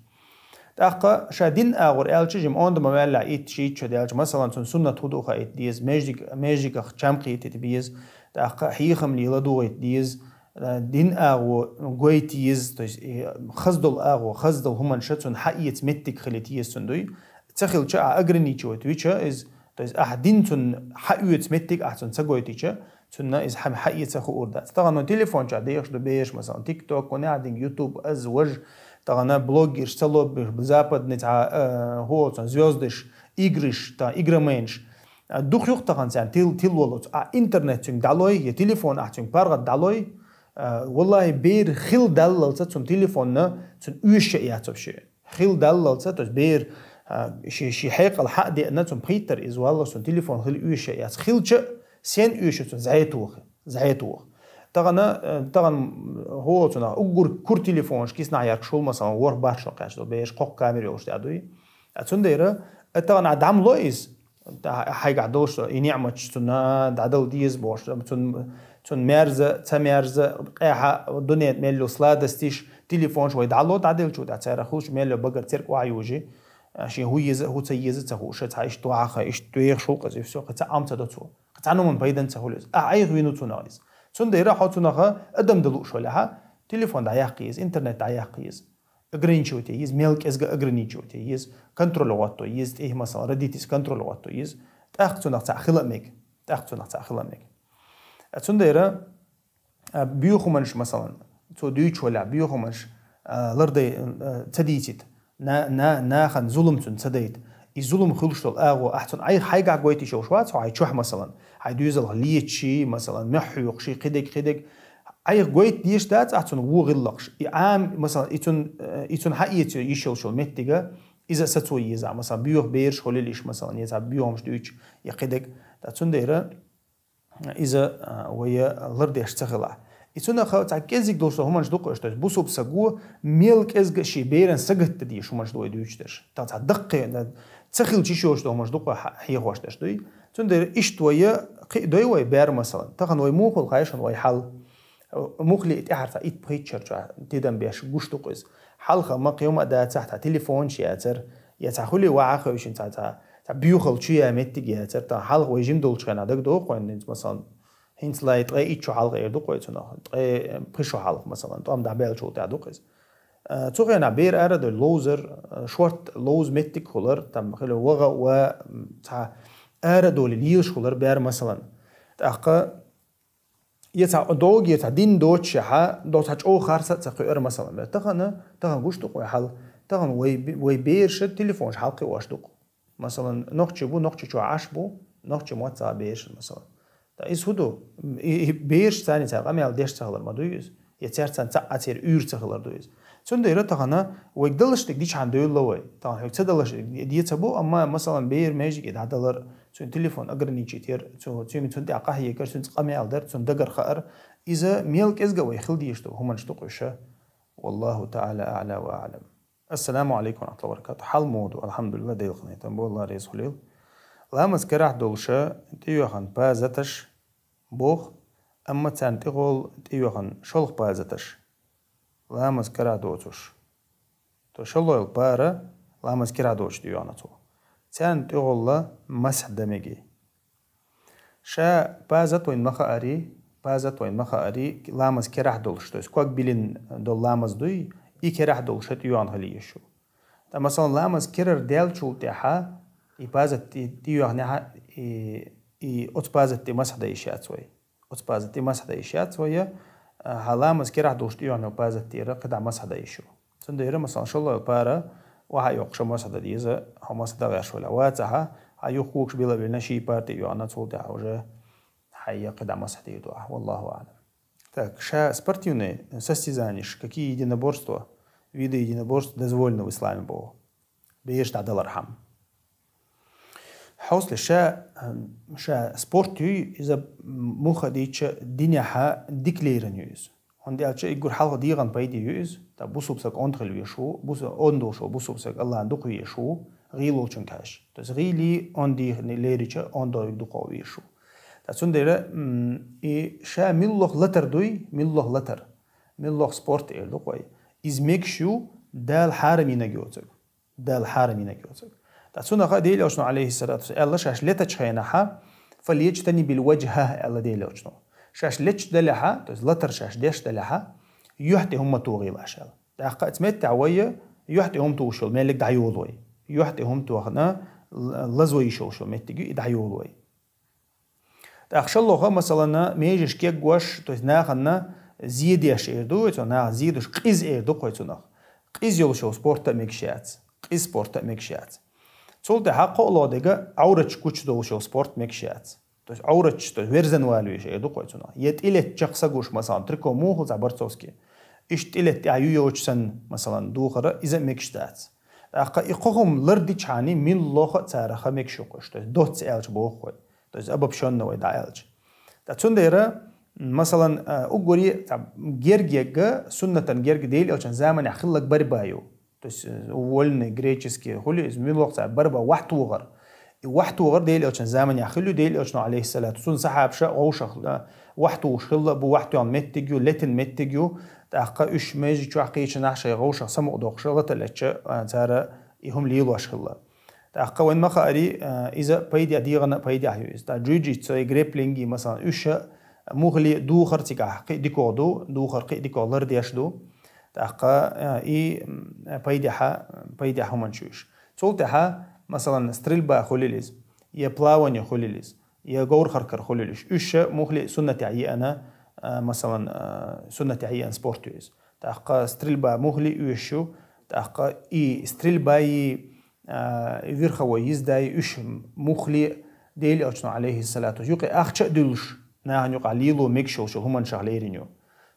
ТӀаккха ша дин агӀор аьлча, жима онда ма ваьллехь, итт, шийтта шо даьлча, масалан, цунна суннат хӀун ду хаийта деза, маьждиг-, маьждигах чам кхетийта беза, тӀаккха хьехам леладугӀийта деза, а, дин агӀо гойта еза, то есть, и, хаза долу агӀо, хаза долу хӀуманаш цунна хьаэца меттиг хилийта еза цунна дуй. Ца хилча, а ограничивать вича иза, то есть, ахь дин цунна хьаоьцу меттиг ахь цунна ца гойтича, цунна иза хьа-, хьаэца хуур дац. Тахана телефон чохь дехаш ду бераш, масалан, TikTok, кхунехь динг, YouTube, аз, важ, тахана блогерш, ца лоббеш, западный цхьа, э, хӀу олу цунах, звёздаш, играш, тахана игроманш. А, дукха юкъ тахана царна тил-, тилваллалц. А интернет цуьнга дӀалой, я телефон ахь цуьнга паргӀат дӀалой, а, валлахӀи, бер хила даллалца цунна телефонна цунна оьшуш а яц вообще. Хила даллалца, то есть бер, а, ши, ши хьекъал хьа а деана, цунна пхийттара иза валлалц, цунна телефон хила оьшуш а яц. Хилча а, сен оьшу цунна зӀе тоха, зӀе тоха. Тахана, э, тахана, хӀу олу цунах, уггар кура телефонаш киснахь яркаш хуьлу, масалан, ворхӀ-бархӀ шо кхаьчна долу бераш, кхоккха камера йолуш тӀе а дуй. А цундела, э, тахана ахь дӀа ма ло иза, хьайгахь долуш и ниӀматаш цунна дӀадала деза бохуш, цунна, цунна мерза, ца мерза, къаьхьа, дуьненан мел йолу сладосташ, телефонаш вай дӀало, дӀаделча тӀехь цара хуьлуш мел йолу багара церг охьаюжий, а, шен хӀу еза, хӀу ца еза ца хууш, цхьа иштта вахьа, иштта вехаш ву кхуза, и всё, кхин цхьа Ӏам ца до цо. Кхин цхьа хӀуманна пайдан ца хуьлу иза. Ахь айхьа вийна ву цунах иза. Цундела хьо цунах адам далуш валехь, телефон дӀаяккха еза, интернет дӀаяккха еза. Ограничивать е еза, мел кӀезга ограничивать е еза, контроль гӀотто еза, тӀехь, масалан, родительский контроль гӀотто еза, тӀаккха цунах цхьаъ хила а мега, тӀаккха цунах цхьаъ хила а мега. А цундела, а, боьха хӀуманаш, масалан, цо дуьйцуш валехь, боьха хӀуманаш, а, лардай, а, ца дийцийта, на-, на-, нахана зулам цунна ца дайта. И зулам хуьлуш долу агӀо, ахь цунна айхьа хьайгахь гойтуш йолуш вац хьо хьайн чохь, масалан, хьайн доьзалх леташ, масалан, мохь хьоькхуш, кхидерг, кхидерг. Айхьа гойта дезаш дац ахь цунна вон гӀиллакхаш. И Ӏама, масалан, и цунна, э, и цунна хьаэца йиш йолуш йолу меттига, иза а сацо еза, масалан, боьха бераш хуьлийла уьш, масалан, я цхьа боьха хӀумаш дуьйцуш, я кхидерг. Ткъа цундела иза, а, вай лардеш ца хилахь. И цунах цхьа кӀеззиг долуш долу хӀуманаш ду кху уьш, то есть бусалба саго мел кӀезга шен беран сагатдан дезаш хӀуманаш ду вай дуьйцуш дерш. Тахана цхьа даккхий, ца хилча йиш йолуш долу хӀуманаш ду кху хьа-, хьехош дерш дуй. Цундела иштта вай кхин а дой вай бер, масалан. Тахана вай муха хуьлу хаьий шуна вай хьал? Муххале а тӀаьхьара цхьа итт-пхийтта шарчохь тидам беш гуш ду кху иза. Хьалха ма кхин хӀума а дацахь, цхьа телефонаш яцара, я цхьа хуьлий вахьа хевшина цхьа, цхьа, цхьа боьхалла чу ян меттиг яцара. Тахана хьалха вай жима долчу хенахь дагадогӀу кхуьнан, масалан, хӀинца лай ткъе итт шо хьалха эр ду кху цунах, ткъе пхи шо хьалха, масалан, тӀом дӀабаьллачул тӀаьхьа ду кху иза. Э, цу хенахь бер ара а довлий, ловзар, э, шортта ловза меттиг а хуьлура, там хила ваха а ва, м, цхьа ара а довлий лелаш хуьлура бер, масалан. ТӀаккха я цхьа догӀу, я цхьа дин доцуш, я хьа, до цхьа чӀогӀа харц а ца кхуьура, масалан, бер. Тахана, тахана гуш ду кху вай хьал. Тахан вай, вай берша телефонаш хьалкхиош дукх. Масалан, нохчи бу, нохчи чу аш бу, нохчи мотца берш, масалан. Та из худу, и, и берш цани цар къамел деш цахлар ма дуй из. Я цар цан ца а цер уьр цахлар дуй из. Цундера тахана вай далаш дик дичхан дойла вай. Тахан хьук ца далаш дик ди ца бу, амма, масалан, бер межик и дадалар, цун телефон ограничить ер, цу, цун, цун тя къахье кар, цун къамел дар, цун дагар хаар. Иза мел кезга вай хил диш ту, хуман штук уша. والله تعالى أعلى وأعلم. السلام عليكم ورحمة الله وبركاته. Хьал моду, алхамдулилла, Дела къинайтан бу, Аллах реза хулил. Ламаз керахь долуша тӀеюьхан пазаташ бох, амма царна тӀегъол тӀеюьхан шолх пазаташ. Ламаз керахь доцуш. То шолойл пара ламаз керахь доцуш тӀеюьхна цо. Царна тӀегъолла масхь дамеги. Ша пазат вайн маха ари, пазат вайн маха ари, ламаз керахь долуш, то есть ког билин дол ламаз дуй, и керахь долуш тӀеюьхан хили ешу. Та, масалан, ламаз керар делчул тӀеха, и пазат тӀеюьхнеха, и, и оц пазат тӀе масхь да ишац вай. Оц пазат тӀе масхь да ишац вай, а, ха ламаз керахь долуш тӀеюьхнел пазат тӀера, кхида масхь да ишу. Цундера, масалан, шолла пара, ваха йоккхуша масада деза, хьо масада гӀерш вала. Вацахьа, хьа юхкукш била билна ши парти юана, цул тя уже хьайя кхида масадир дуа. Валлаху а'лам. Так, ша спортивные состязания, какие единоборства, виды единоборств дозволено в исламе бо? Беш да далар хам. Хьосли ша, ша спорт юй, иза муха дича диняха диклейран юй из. Он делча иггур хьалха диган пайди юй из, та бусубсак он хил вешу, бус-, он дошу, бусубсак Аллах духу ешу, гӀил волчун каш. То есть гӀили он ди лерича он до духу вешу. Та цундера, м, и ша миллох латар дуй, миллох латар. Миллох спорт эр дукъой. Из мекшу дал хьараминаг йоцаг. Дал хьараминаг йоцаг. Та цунаха Дела Элчано, алейхиссалату вассалам, аьлла шаш летач хайнаха, фалечтани бил ваджха, аьлла Дела Элчано. Шаш леч даляха, то есть латар шаш деш даляха, юхьти хӀумма тугъила шал. Тахка цметта вайя, юхьти хӀум тушул, мелик дайулой. Юхьти хӀум тухна, лазвайшул шул меттиги и дайулой. ТӀаккха шаллоха, масалана, межеш кеггош, то есть наханна зедеш эр ду, цо нах зедуш къиз эр ду кхой цунах. Къиз йолшо спорта мегшац. Къиз спорта мегшац. Цул тӀе хьакъо лодега аврач куч долшо спорт мегшац. То есть аврач, то есть верзан валвиш эр ду кхой цунах. Е тилет чакса гуш, масалан, трико мухл за борцовский. Иш тилет тя ю йоч сан, масалан, духара, иза мегшдац. ТӀаккха и хохум лардичхани мин лоха цараха мегшукуш, то есть доц элч бохой. То есть обобщённо вай да элч. Та цундера, масалан, а, угури, та, гергега, суннатан герг Дела Элчан заманях хиллаг борьба ю. То есть, э, вольный греческий хули, из милох ца борьба вахтугъар. И вахтугъар Дела Элчан заманях хилу, Дела Элчано, алейхиссалату, сун сахабша гъовшах, а, вахтугъуш хилла, бу вахтуян меттиг ю, летин меттиг ю, тахка уьш межи чуахкийча нахшай гъовшах самукъ дохша, латалеча, а, цара и хум лилуаш хилла. ТӀаккха вайн ма хаари, а, иза пайдехь дийгӀана пайдехь ю иза. Та джиу-джитсу и грэпплинги, масалан, уьш мухли духар цигахь кхи дикогӀ ду, духар кхи дикогӀ лардеш ду. ТӀаккха, а, и, м, пайдехьа, пайдехь хӀуманчу уьш. Цул тӀехьа, масалан, стрельба хулилиз, я плавание хулилиз, я говрхаркар хулилиш. Уьш мухли суннатехь йиана, а, масалан, а, суннатехь йиан спорт ю иза. ТӀаккха стрельба мухли уьш ю, тӀаккха и стрельба и а, верховой езда и уьш мухли Дела Элчано, алейхиссалату, юкъе ахча а дуьллуш, нахана юкъа лило мегаш йолуш йолу хӀуманашах лерина ю.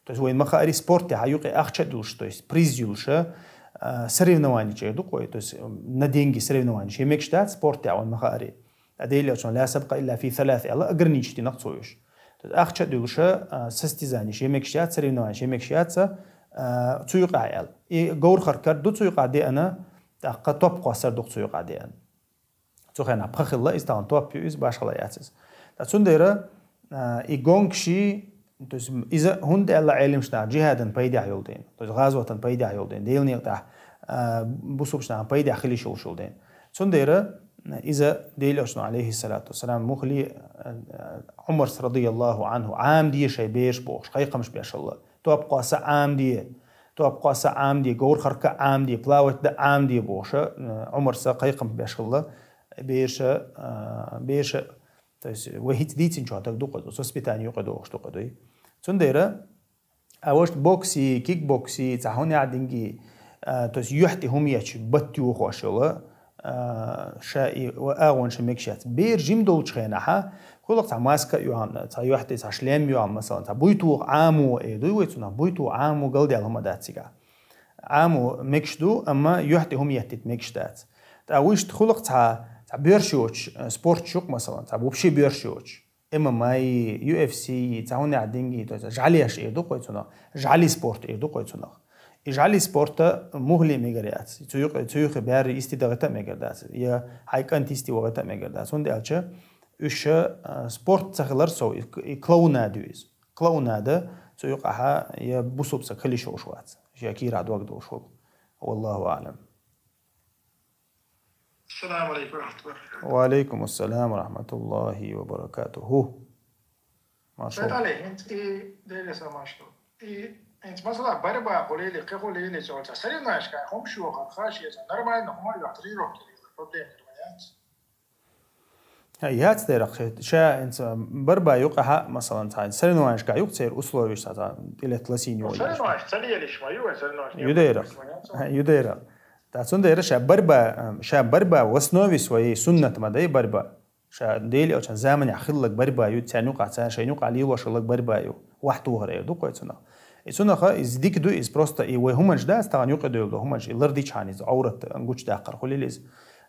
То есть вайн ма хаари спорт тӀехьа юкъе ахча а дуьллуш, то есть приз юлуша, а, соревнования чӀе ду кхой, то есть, м, на деньги соревнования чӀе мегаш дац спорт тӀехьа вайн ма хаари. А Дела Элчано ла сабкъа илла фи салас аьлла ограничить динах цо уьш. То есть ахча а дуьллуша, а, состязания чӀе мегаш яц, соревнования чӀе мегаш яц, а, цу юкъа аьлла. И говрхаркар ду цу юкъа деана, тӀаккха топ кхоссар дукха цу юкъа деан. Цу хенахь пха хилла, иза тахана топ ю, иза башхала яц иза. Ткъа цундела, а, и гонкаши, то есть иза хӀунда аьлла Ӏелимаш наха джихадан пайдехь йолу ден, то есть гӀазотан пайдехь йолу ден, Делан некъа тӀехь, а, бусубаш нахана пайдехь хилиш йолуш йолу ден. Цундела, а, иза Дела Элчано, алейхиссалату вассалам, мухли, а, а, Ӏумарс радияллаху анху, Ӏамде шай бераш бохуш, кхайкхамаш беш хилла. Топ кхосса Ӏамде, топ кхосса Ӏамде, говрхарка Ӏамде, плавать да Ӏамде бохуша, э, Ӏумарса кхайкхам беш хилла, берша, э, берша, то есть вай хӀинца дийцинчохь даг дукха ду, воспитание юкъа дохуш дукха дуй. Цундела, а ваша бокси, кикбокси, цхьа хӀун яхь динги, А, то есть юхь тӀе хӀума еча, бат юхош йола, а, ша и агӀонаш мегаш яц. Бер жим долчу хенахьа, кхулах цхьа маска а йоахна, цхьа юхь тӀе цхьа шлем йоахна, масалан, цхьа буй тоха Ӏамо эр ду вай цунах, буй тоха Ӏамо галдаьлла хӀума дац цигахь. Ӏамо мегаш ду, амма юхь тӀе хӀума еттийта мегаш дац. ТӀаккха вуьшта кхулах цхьа, цхьа боьрша йоцуш, э, спорт шу-кх, масалан, цхьа вообще боьрша йоцуш. М М А, Ю Ф С, цхьа хӀунда динги, то есть жӀалеш эр ду-кх вай цунах, жӀали спорт эр ду-кх вай цунах. И жӀали спорта мухӀли мегар яц. Цу юкъе, цу юххе бер йисте дагӀита а мегар дац. Я хьайн кӀант йисте вагӀита а мегар дац. ХӀунда аьлча уьш, а, спорт ца хилар сов, и, и клоунада ю иза. Клоунада цу юкъахьа я бусулба саг хила йиш йолуш вац, я кийрахь дог долуш волу. Валлаху аӀлам. Ассаламу алейкум ва рахматуллахи ва баракатуху. Ва алейкум ассалам ва рахматуллахи ва баракатуху. Маршо. Сайтали, хӀинца и Деле са маршо. И хӀинца масала борьба хуьлийла, кхин хуьлийла, цо ца соревнованиешкахь хӀума шо хьан хаш, я ца нормально хӀума а йохь тренировка хуьлийла, проблема хир ма яц. Хьан яц дерах ша, ша хӀинца борьба юкъахьа, масалан, цхьа соревнованиешкахь юкъа церан условиеш, цхьа, цхьа тӀелетта ласийна йолу. Соревнованиеш ца лелаш ма ю, соревнованиеш ю дерах. Ма яц. Ю дерах. Ткъа цундела ша борьба, ша борьба в основе своей суннат ма дай борьба. Ша Делан Элчан заманехь хилларг борьба ю, царна юкъахь, цара шайна юкъахь лелош хилларг борьба ю. Вахь тохар эр ду-кх вай цунах. И цунаха иза дика ду, иза просто и вай хӀуманаш дац, тахана юкъа девлла хӀуманаш, и лардичхьана иза, Ӏоврат гучудаккхар хуьлийла иза.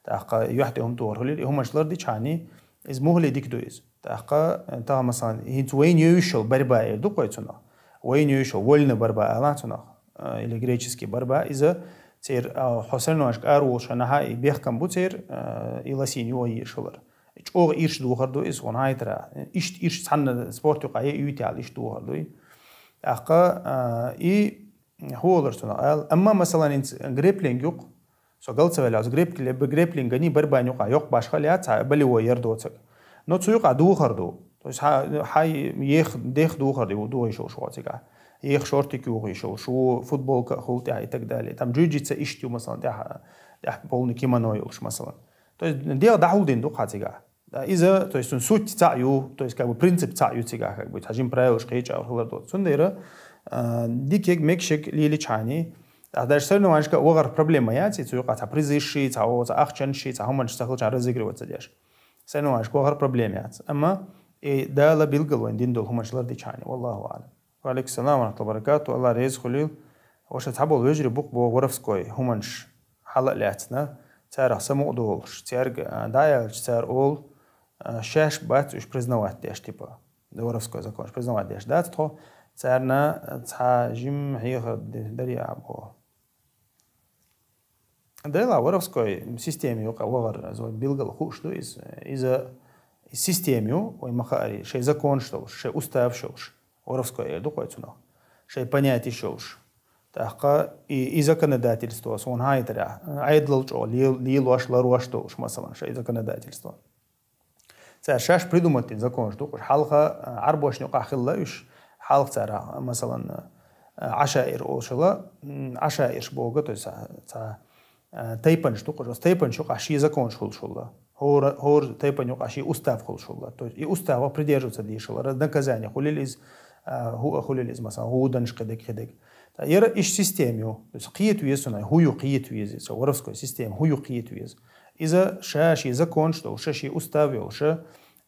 ТӀаккха юьхь тӀе хӀума тохар хуьлийла, и хӀуманаш лардичхьана, иза мухӀли дика ду иза. ТӀаккха, тахана, масалан, хӀинца вайна йовзуш йолу борьба эр ду-кх вай цунах. Вайна йовзуш йолу вольный борьба ала цунах, а, или греческий борьба, иза церан, а, хьо соревнованиешка ара волуш хенахьа, и бехкам бу церан, а, и ласийна йо езаш хилар. ЧӀогӀа ирча духар ду иза, хьуна хьайтара. Иштта ирча цхьанна спорт юкъахь е уьйтехьла иштта духар ду и. ТӀаккха, а, и хӀун олура цунах ала. Амма, масалан, хӀинца грэпплинг ю-кх, со гал ца ваьлла, оцу грэппли-, грэпплинганий борьбаний юкъахь йоккха башхалла яц, цхьа болевой яр доцург. Но цу юкъахь духар ду. То есть хьа-, хьай ех-, дех духар ду, духуш йолуш ву цигахь. Ех шортик юхуш йолуш ву, футболка а хуьлу тӀехь и так далее. Там джиу-джитсу иштта ю, масалан, тӀехь, тӀехь полный кимоно йолуш, масалан. То есть дегӀ дӀахьулдина ду-кх хьан цигахь. Да, иза, то есть, цуьнан суть цхьаъ ю, то есть, как бы, принцип цхьаъ ю цигахь, как бы, цхьа жима правилаш кхечӀа хилар доцу. Цундела, а, диканиг, мегашиг леличхьана, а, даже соревнованиешка вахар проблема яц, и цу юкъахь цхьа призашший, цхьа, цхьа ахчанашший, цхьа хӀуманаш ца хилчхьана разыгрывать ца деш. Соревнованиешка вахар проблема яц. Амма и Дала билггал вайна дина долу хӀуманаш лардичхьана, валлаху аӀлам. Ва алейкум салам ва рахматуллахи ва баракату. Алла реза хуьлийла. Ваша цхьаболу вежарий бу-кх боху воровской хӀуманаш хьала а лаьцна, царах самукъа долуш, цаьрга, а, дӀа а аьлча, цара олу, а, шаьш бац уьш признавать деш, типа, воровской законаш признавать деш дац тхо, царна, а, цхьа жимма хьехар де-, дарий а боху. Делахь воровской система юкъа вахар, иза вайн билггал хууш ду иза. Иза, иза система ю, вай ма-хаъара, шайн законаш долуш, шайн уставаш йолуш, воровской эр ду-кх вай цунах, шайн понятеш йолуш. ТӀаккха и, и законодательство, суна хьан хьайтарехь, Ӏедалал чӀогӀа лел-, лелош, ларош долуш, масалан, шайн законодательство. Цара шаьш придумать дина законаш ду-кх уьш. Хьалха, а, Ӏарбошна юкъахь хилла уьш. Хьалха цара, масалан, а, Ӏашаир олуш хилла, м, Ӏашаирш боху, то есть, а, цхьа, а, тайпанаш ду-кх уьш. Оцу тайпанаш юкъахь шен законаш хуьлуш хилла. ХӀора, хӀора тайпан юкъахь шен устав хуьлуш хилла. То есть и уставах придерживаться дезаш хилла. Наказание хуьлийла иза, а, хӀу а хуьлийла иза, масалан, хӀуданаш кхидерг, кхидерг. Ткъа яра иштта система ю. То есть кхета веза цунах, хӀу ю кхета веза, цу воровской система хӀу ю кхета веза. Иза ша шен законаш долуш, ша шен устав йолуш,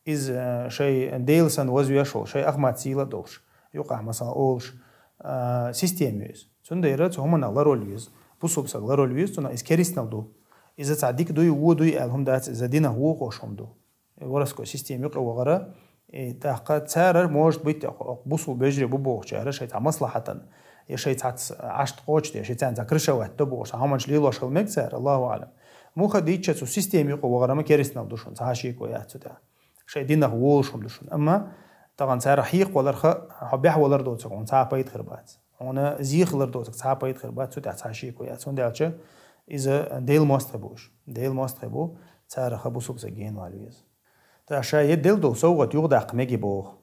иза, э, шайн Дела санна вазвеш волуш, шайн ахмат сийла а долуш, юкъахь, масалан, олуш, э, система ю иза. Цундела цу хӀуманах ларвала веза, бусулба саг ларвала веза цунах, иза керстанал ду. Иза цхьа дика дуй, вон дуй аьлла хӀума дац, иза динах вухуш хӀума ду. Воровской система юкъа вахара, и тӀаккха цара, может быть, бусулба вежарий бу бохучара, шайн цхьа маслахьатана, я шайн цхьацца Ӏаш кхочушде, я шайн царна цхьа крышевать до бохуш, цхьа хӀуманаш лелош хила мега цара, Аллаху аӀлам. Муха дийцича, цу система юкъа вахара ма керстанал ду шуна, цхьа шеко яц цу тӀехь. Шайн динах волуш хӀума ду шуна. Амма тахана цара хьекхаваларха, хьо бехвалар доцург, хьуна цхьа а пайда хир бац. Хьуна зе хилар доцург цхьа а пайда хир бац, цу тӀехь цхьа шеко яц. ХӀунда аьлча иза Делан мостагӀий бу уьш. Делан мостагӀий бу, царах бусулба саг генавала веза. ТӀаккха ша е делла долу совгӀат юхадаккха мега боху.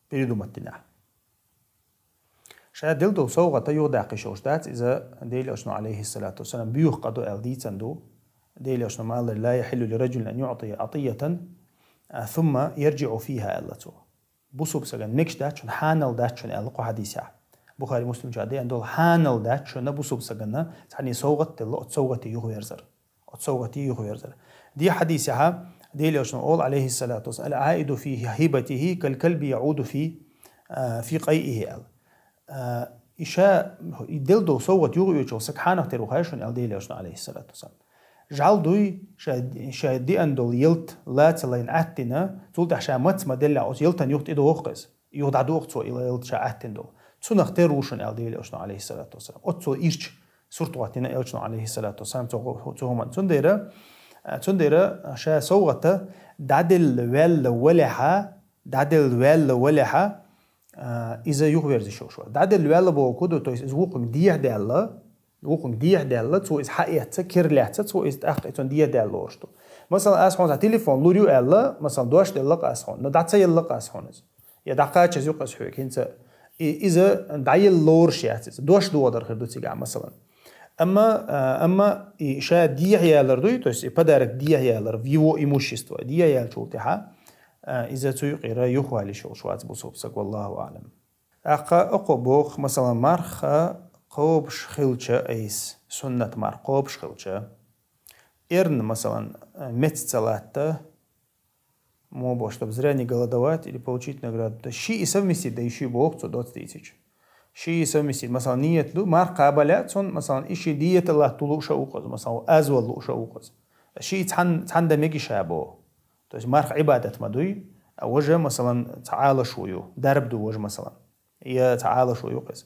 Передумать динехь. Ша делла долу совгӀата юхадаккха йиш йолуш дац, иза Делан Элчано, алейхиссалату вассалам, боьха къа ду аьлла дийцина ду. Делан Элчано ма аллара: «Ла яхьиллу ли раджулин ан юътия атиятан, а, сумма ярджиъу фиха», аьлла цо. Бусулба сагана мегаш дац шуна, хьанал дац шуна аьлла кху хьадисехь. Бухари Муслим чу деана дола хьанал дац шуна бусалба сагана цхьанне совгӀат делла, оцу совгӀате юхаверзар. Оцу совгӀате юхаверзар. Ди хьадисехьа Делан Элчано оал, алейхи салату вассалам: «Аль-аиду фи хибатихи каль кальби яуду фи, а, фи къайихи», аьлла. А, и ша, и делла долу совгӀат юха оьцуш волу саг хьанах тера ву хаьий шуна, аьлла Делан Элчано, алейхи салату вассалам. ЖӀаьла дуй, ша, ша деана долу ялта лаца лайна Ӏаттина, цул тӀаьхьа ша маца ма деллехь, оцу ялтан юха тӀедоху иза. Юха дӀадоху цо и ялта ша Ӏаттина долу. Цунах тера ву шуна, аьлла Делан Элчано, алейхи салату вассалам. Оццул ирча сурт хӀоттийна Элчано, алейхи салату вассалам, цу, цу хӀуманна. Цундела, а, цундела ша совгӀата дӀаделла ваьлла валехьа, дӀаделла ваьлла валехьа, а, иза юхаверзаш йолуш вац. ДӀаделла ваьлла бохург ду, то есть иза вукхунга дехьадаьлла, вукхунга дехьадаьлла, цо иза хьаэцна, кира лаьцна, цо иза тӀаккха и цунна дехьадаьлла лоруш ду. Масала, ас хьуна телефон лур ю аьлла, масала, дош делла-кх ас хьуна, но дӀа ца елла-кх ас хьуна иза. Я дӀакхачаза ю-кх иза хьоьга, хӀинца и, иза дӀаелла лоруш яц иза. Дош дохадар хир ду цигахь, масалан. Амма, а, амма и ша дехьаялар дуй, то есть и подарок дехьаялар, в его имущество, дехьаяьллачул тӀаьхьа, а, иза цу юкъера юхавала йиш йолуш вац бусалба саг, валлаху аълам. ТӀаккха оцо боху, масалан, марха кхобуш хилча айса, суннат марха кхобуш хилча, эрна, масалан, меца ца латта, муха боху, чтобы зря не голодовать или получить награду. То есть шиъ и совместить дан йиш ю боху цо доцца дийцича. Шиъ и совместить, масалан, ниет ду, марха кхаба лаьа цунна, масалан, и ши диета латта лууш а ву-кх иза, масалан, аз вала лууш а ву-кх иза. Шиъ цхьаьна, цхьаьна дан мегаш а боху. То есть марха Ӏибадат ма дуй, а важа, масалан, цхьа Ӏалашо ю, дарба ду важа, масалан. Я цхьа Ӏалашо ю-кх иза.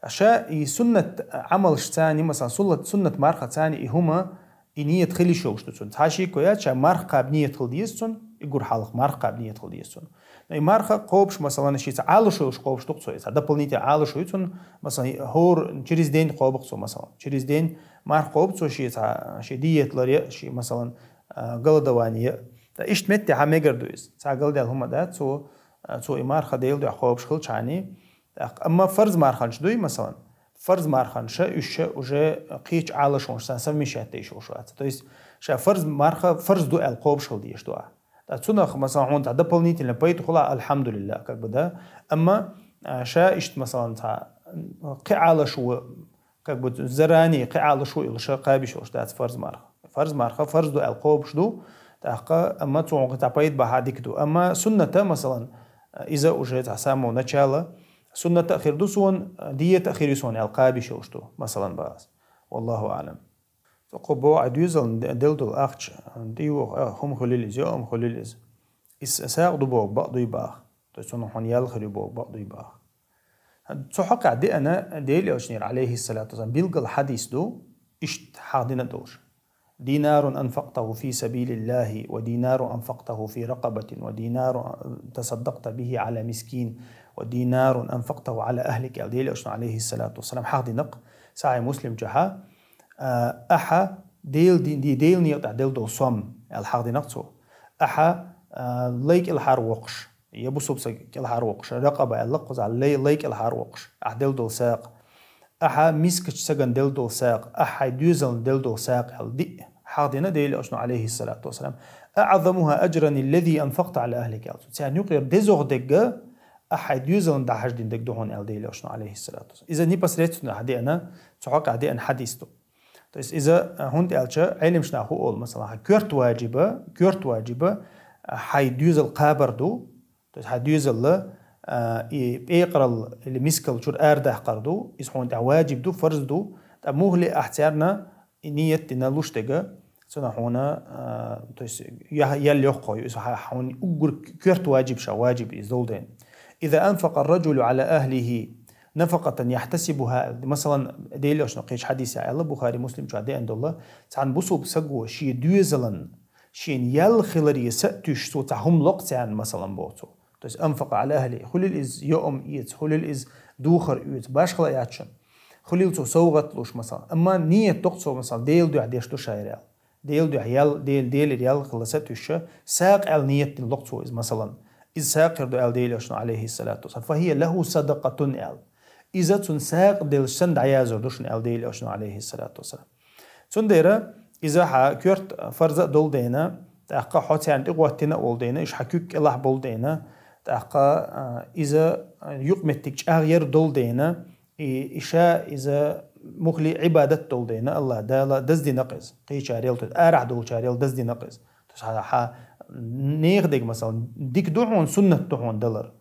Ша и суннат Ӏамалш царна, масалан, суллат-, суннат марха царна и хӀума, и ниет хила йиш йолуш ду цунна. Цхьа шеко яц, ша марха кхаба ниет хила деза цунна, и гур хьалха марха кхаба ниет хила деза цунна. Но и марха кхобуш, масалан, ши цхьа Ӏалашо йолуш кхобуш ду-кх цо, и цхьа дополнительный Ӏалашо ю цунна, масалан, хӀора через день кхоба-кх цо, масалан. Через день марха кхоба цо ши цхьа, ши диета лар я, ши, масалан, а, голодование. Ткъа иштта меттехьа мегар ду иза. Цхьа галдаьлла хӀума дац, цо, а, цо и марха Делан дуьхьа кхобуш хилчахьана. ТӀаккха, амма фарз марханаш дуй, масалан, фарз марханаш, уьш уже кхечу Ӏалашонаш санна совмещать дан йиш йолуш вац. То есть, ша фарз марха, фарз ду аьлла кхобуш хила дезаш ду ахь. Ткъа цунах, масалан, хьуна цхьа дополнительно пайда хуьлу, альхьамдулиллахӀ, как бы, да. Амма, а, ша иштта, масалан, цхьа, м, кхин Ӏалашо, как бы, заранее кхин Ӏалашо йолуш кхаба йиш йолуш дац фарз марха. Фарз марха фарз ду аьлла кхобуш ду, тӀаккха, амма цунах цхьа пайда бахьа дика ду. Амма сунната, масалан, иза уже цхьа самого начала, сунната а хир ду суна, диета а хир ю суна аьлла кхаба йиш йолуш ду, масалан, бахьа ас. Валлаху аълам. Цо кхо боху, а, доьзална де-, делла долу ахча, тӀейогӀу, а, хӀума хуьлийла иза, йоӀ-м хуьлийла иза. Иза сагӀа ду боху бакъ дуй боху. То есть цунах хьуна ял хир ю боху бакъ дуй боху. Цу хьокъехь деана Делан Элчанера, алейхиссалату вассалам, билггал хьадис ду, иштта хьахдина долуш: «دينار أنفقته في سبيل الله، ودينار أنفقته في رقبة، ودينار تصدقت به على مسكين، ودينار أنفقته على أهلك», аьлла Делан Элчано, алейхиссалату вассалам, хьахдина-кх Сахьихь Муслим чохь, а, ахьа Дел-, ди-, ди-, Делан некъа тӀехь делла долу сом, аьлла хьахдина-кх цо. Ахьа, а, лай кӀелхьарвоккхуш, я бусалба саг кӀелхьарвоккхуш, ракъаба аьлла кхузахь, лай, лай кӀелхьарвоккхуш, ахьа делла долу сагӀа. Ахьа мискачу сагана делла долу сагӀа, ахьа хьайн доьзална делла долу сагӀа аьлла диъ хьахдина Делан Элчано, алейхиссалату вассалам. «أعظمها أجرا الذي أنفقت على أهلك», аьлла цо. Царна юкъера дезагӀа дерг ахьа хьайн доьзална дӀахьаждина дерг ду хьуна, аьлла Делан Элчано, алейхиссалату вассалам. Иза непосредственно ахьа деана, цу хьокъехь деана хьадис ду. То есть иза, а, хӀунда аьлча, Ӏеламнаха хӀун олу, масала, хьан коьрта ваджиба, коьрта ваджиба, а, хьайн доьзал кхабар ду, то есть хьайн доьзалла, а, и пекъаралла или мискалла чуьра арадаккхар ду, иза хьуна тӀехь ваджиб ду, фарз ду, ткъа муххале ахь царна и ниет дина луш дерг, цунах хьуна, а, то есть я-, ял йоккхо ю, иза хьа-, хьуна уггар коьрта ваджиб ша, ваджиб иза долу ден. «إذا أنفق الرجل على أهله نفقة يحتسبها», масалан, Делан Элчано кхечу хьадисехь аьлла, Бухари, Муслим чохь деана долу, цхьана бусалба саго шен доьзалан, шена ял хиларе са а туьйсуш, цо цхьа хӀума ло-кх царна, масалан, боху цо. То есть, «أنفق على أهله», хуьлийла иза йоӀ-м эца, хуьлийла иза духар оьцу, башхала яц шуна. Хуьлийла цо совгӀат луш, масалан. Амма ниет до-кх цо, масалан, Делан дуьхьа деш ду ша хӀара аьлла. Делан дуьхьа ял, Дел-, Делера ял хила са туьйсуш, сагӀа аьлла ниет дина ло-кх цо иза, масалан. Иза сагӀа хир ду аьлла Делан Элчано, алейхиссалату вассалам. «فهي له صدقة», аьлла. Иза цунна сагӀа делча санна дӀаяздеш ду шуна аьлла Делан Элчано, алейхиссалату вассалам. Цундела иза хьан коьрта фарз а долу дена, тӀаккха хьо царна тӀе гӀоттина а волу дена, уьш хьан куьг кӀелахь болу дена, тӀаккха, а, иза, а, юкъаметтиг чӀагӀъяр долу дена, И, и ша иза мухли Ӏибадат долу дайна Аллах Дала даздина къиз. Кхечарел, то есть арахь долчарел даздина къиз. То есть хьа, хьа нехан дег, масалан, дика ду хьуна, суннат ду хьуна далар.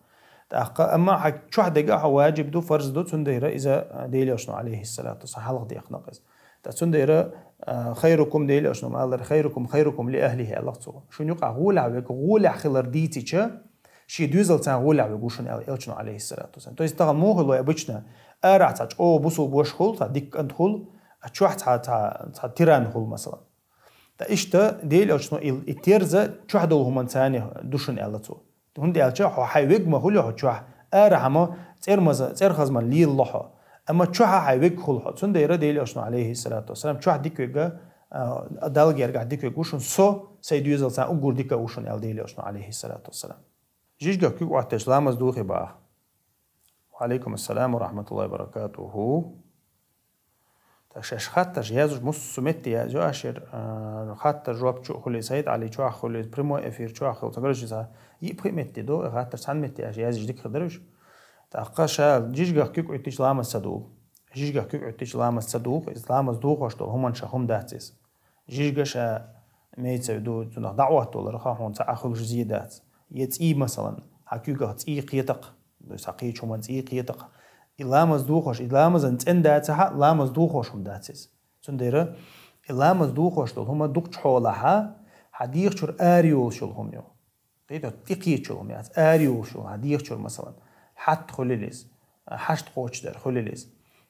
ТӀаккха, амма хьа чохь дега хьа ваджиб ду, фарз ду, цундайра иза Делошна, алейхиссалату вассалам, хьалха дехна къиз. ТӀа цундайра, а, хайрукум Делошна, аллар, хайрукум, хайрукум ли ахлихи, аллах цо. Шун юкъа гӀолехь вег, гӀолехь хилар дийцича, ши доьзал царна гӀолехь вег ву шуна аьлла, элчано, алейхиссалату вассалам. То есть тахана мухи лой обычно, арахь цхьа чӀо бусул бош хул, цхьа дикка кӀант хул, а чохь цхьа, цхьа, цхьа тиран хул, масалан. ТӀа иштта Дела элчано и, и терза чохь долу хӀуман царна ду шуна аьлла цо. ХӀунда аьлча хьо хьайн вег ма хули хьо чохь, арахьама цӀермаза, цӀерхазман лелало хьо. Амма чохьа хьайн вег хула хьо. Цундайра Дела элчано, алейхиссалату вассалам, чохь дика вега, а, Далла гергахь дика вег ву шуна, со, сайн доьзал царна уггар дика ву шуна аьлла Дела элчано, алейхиссалату вассалам. Жижигах куьг Ӏоттаеш ламаз духе баха. Ва алейкум ассалам ва рахматуллахи ва баракатуху. Так, шаьш хаттарш язуш муссу метте язъю ашир, а, хаттар жоп чу а хуьлий, Саид Али чохь хуьлий, прямой эфир чохь хуьлий, ца гараш иза, йиъ-пхиъ метте ду, хаттар цхьана метте аш язъеш дика хир дара уьш. ТӀаккха ша жижигах куьг Ӏуьттича ламаз ца духу. Жижигах куьг Ӏуьттича ламаз ца духу, иза ламаз духош долу хӀуманаш хӀума дац иза. Жижига ша мейца ду, цунах даӀват долар, ха хьуна ца Ӏа хуьлуш зе дац. Я цӀий, масалан, хьан куьгах цӀий кхетакх, цхьа кхечу хӀуман цӀий кхетакх. И ламаз духош, и ламазан цӀен дацахьа, ламаз духош хӀума дац иза. Цундайра, и ламаз духош долу хӀума дукхачу хьолахьа, хьан дегӀа чуьра ара йолуш йолу хӀума ю. Кхетта, тӀекхеча йолу хӀума яц, ара йолуш йолу, хьан дегӀа чуьра, масалан, хьатта хуьлийла иза, хьашт кхочушдар хуьлийла иза,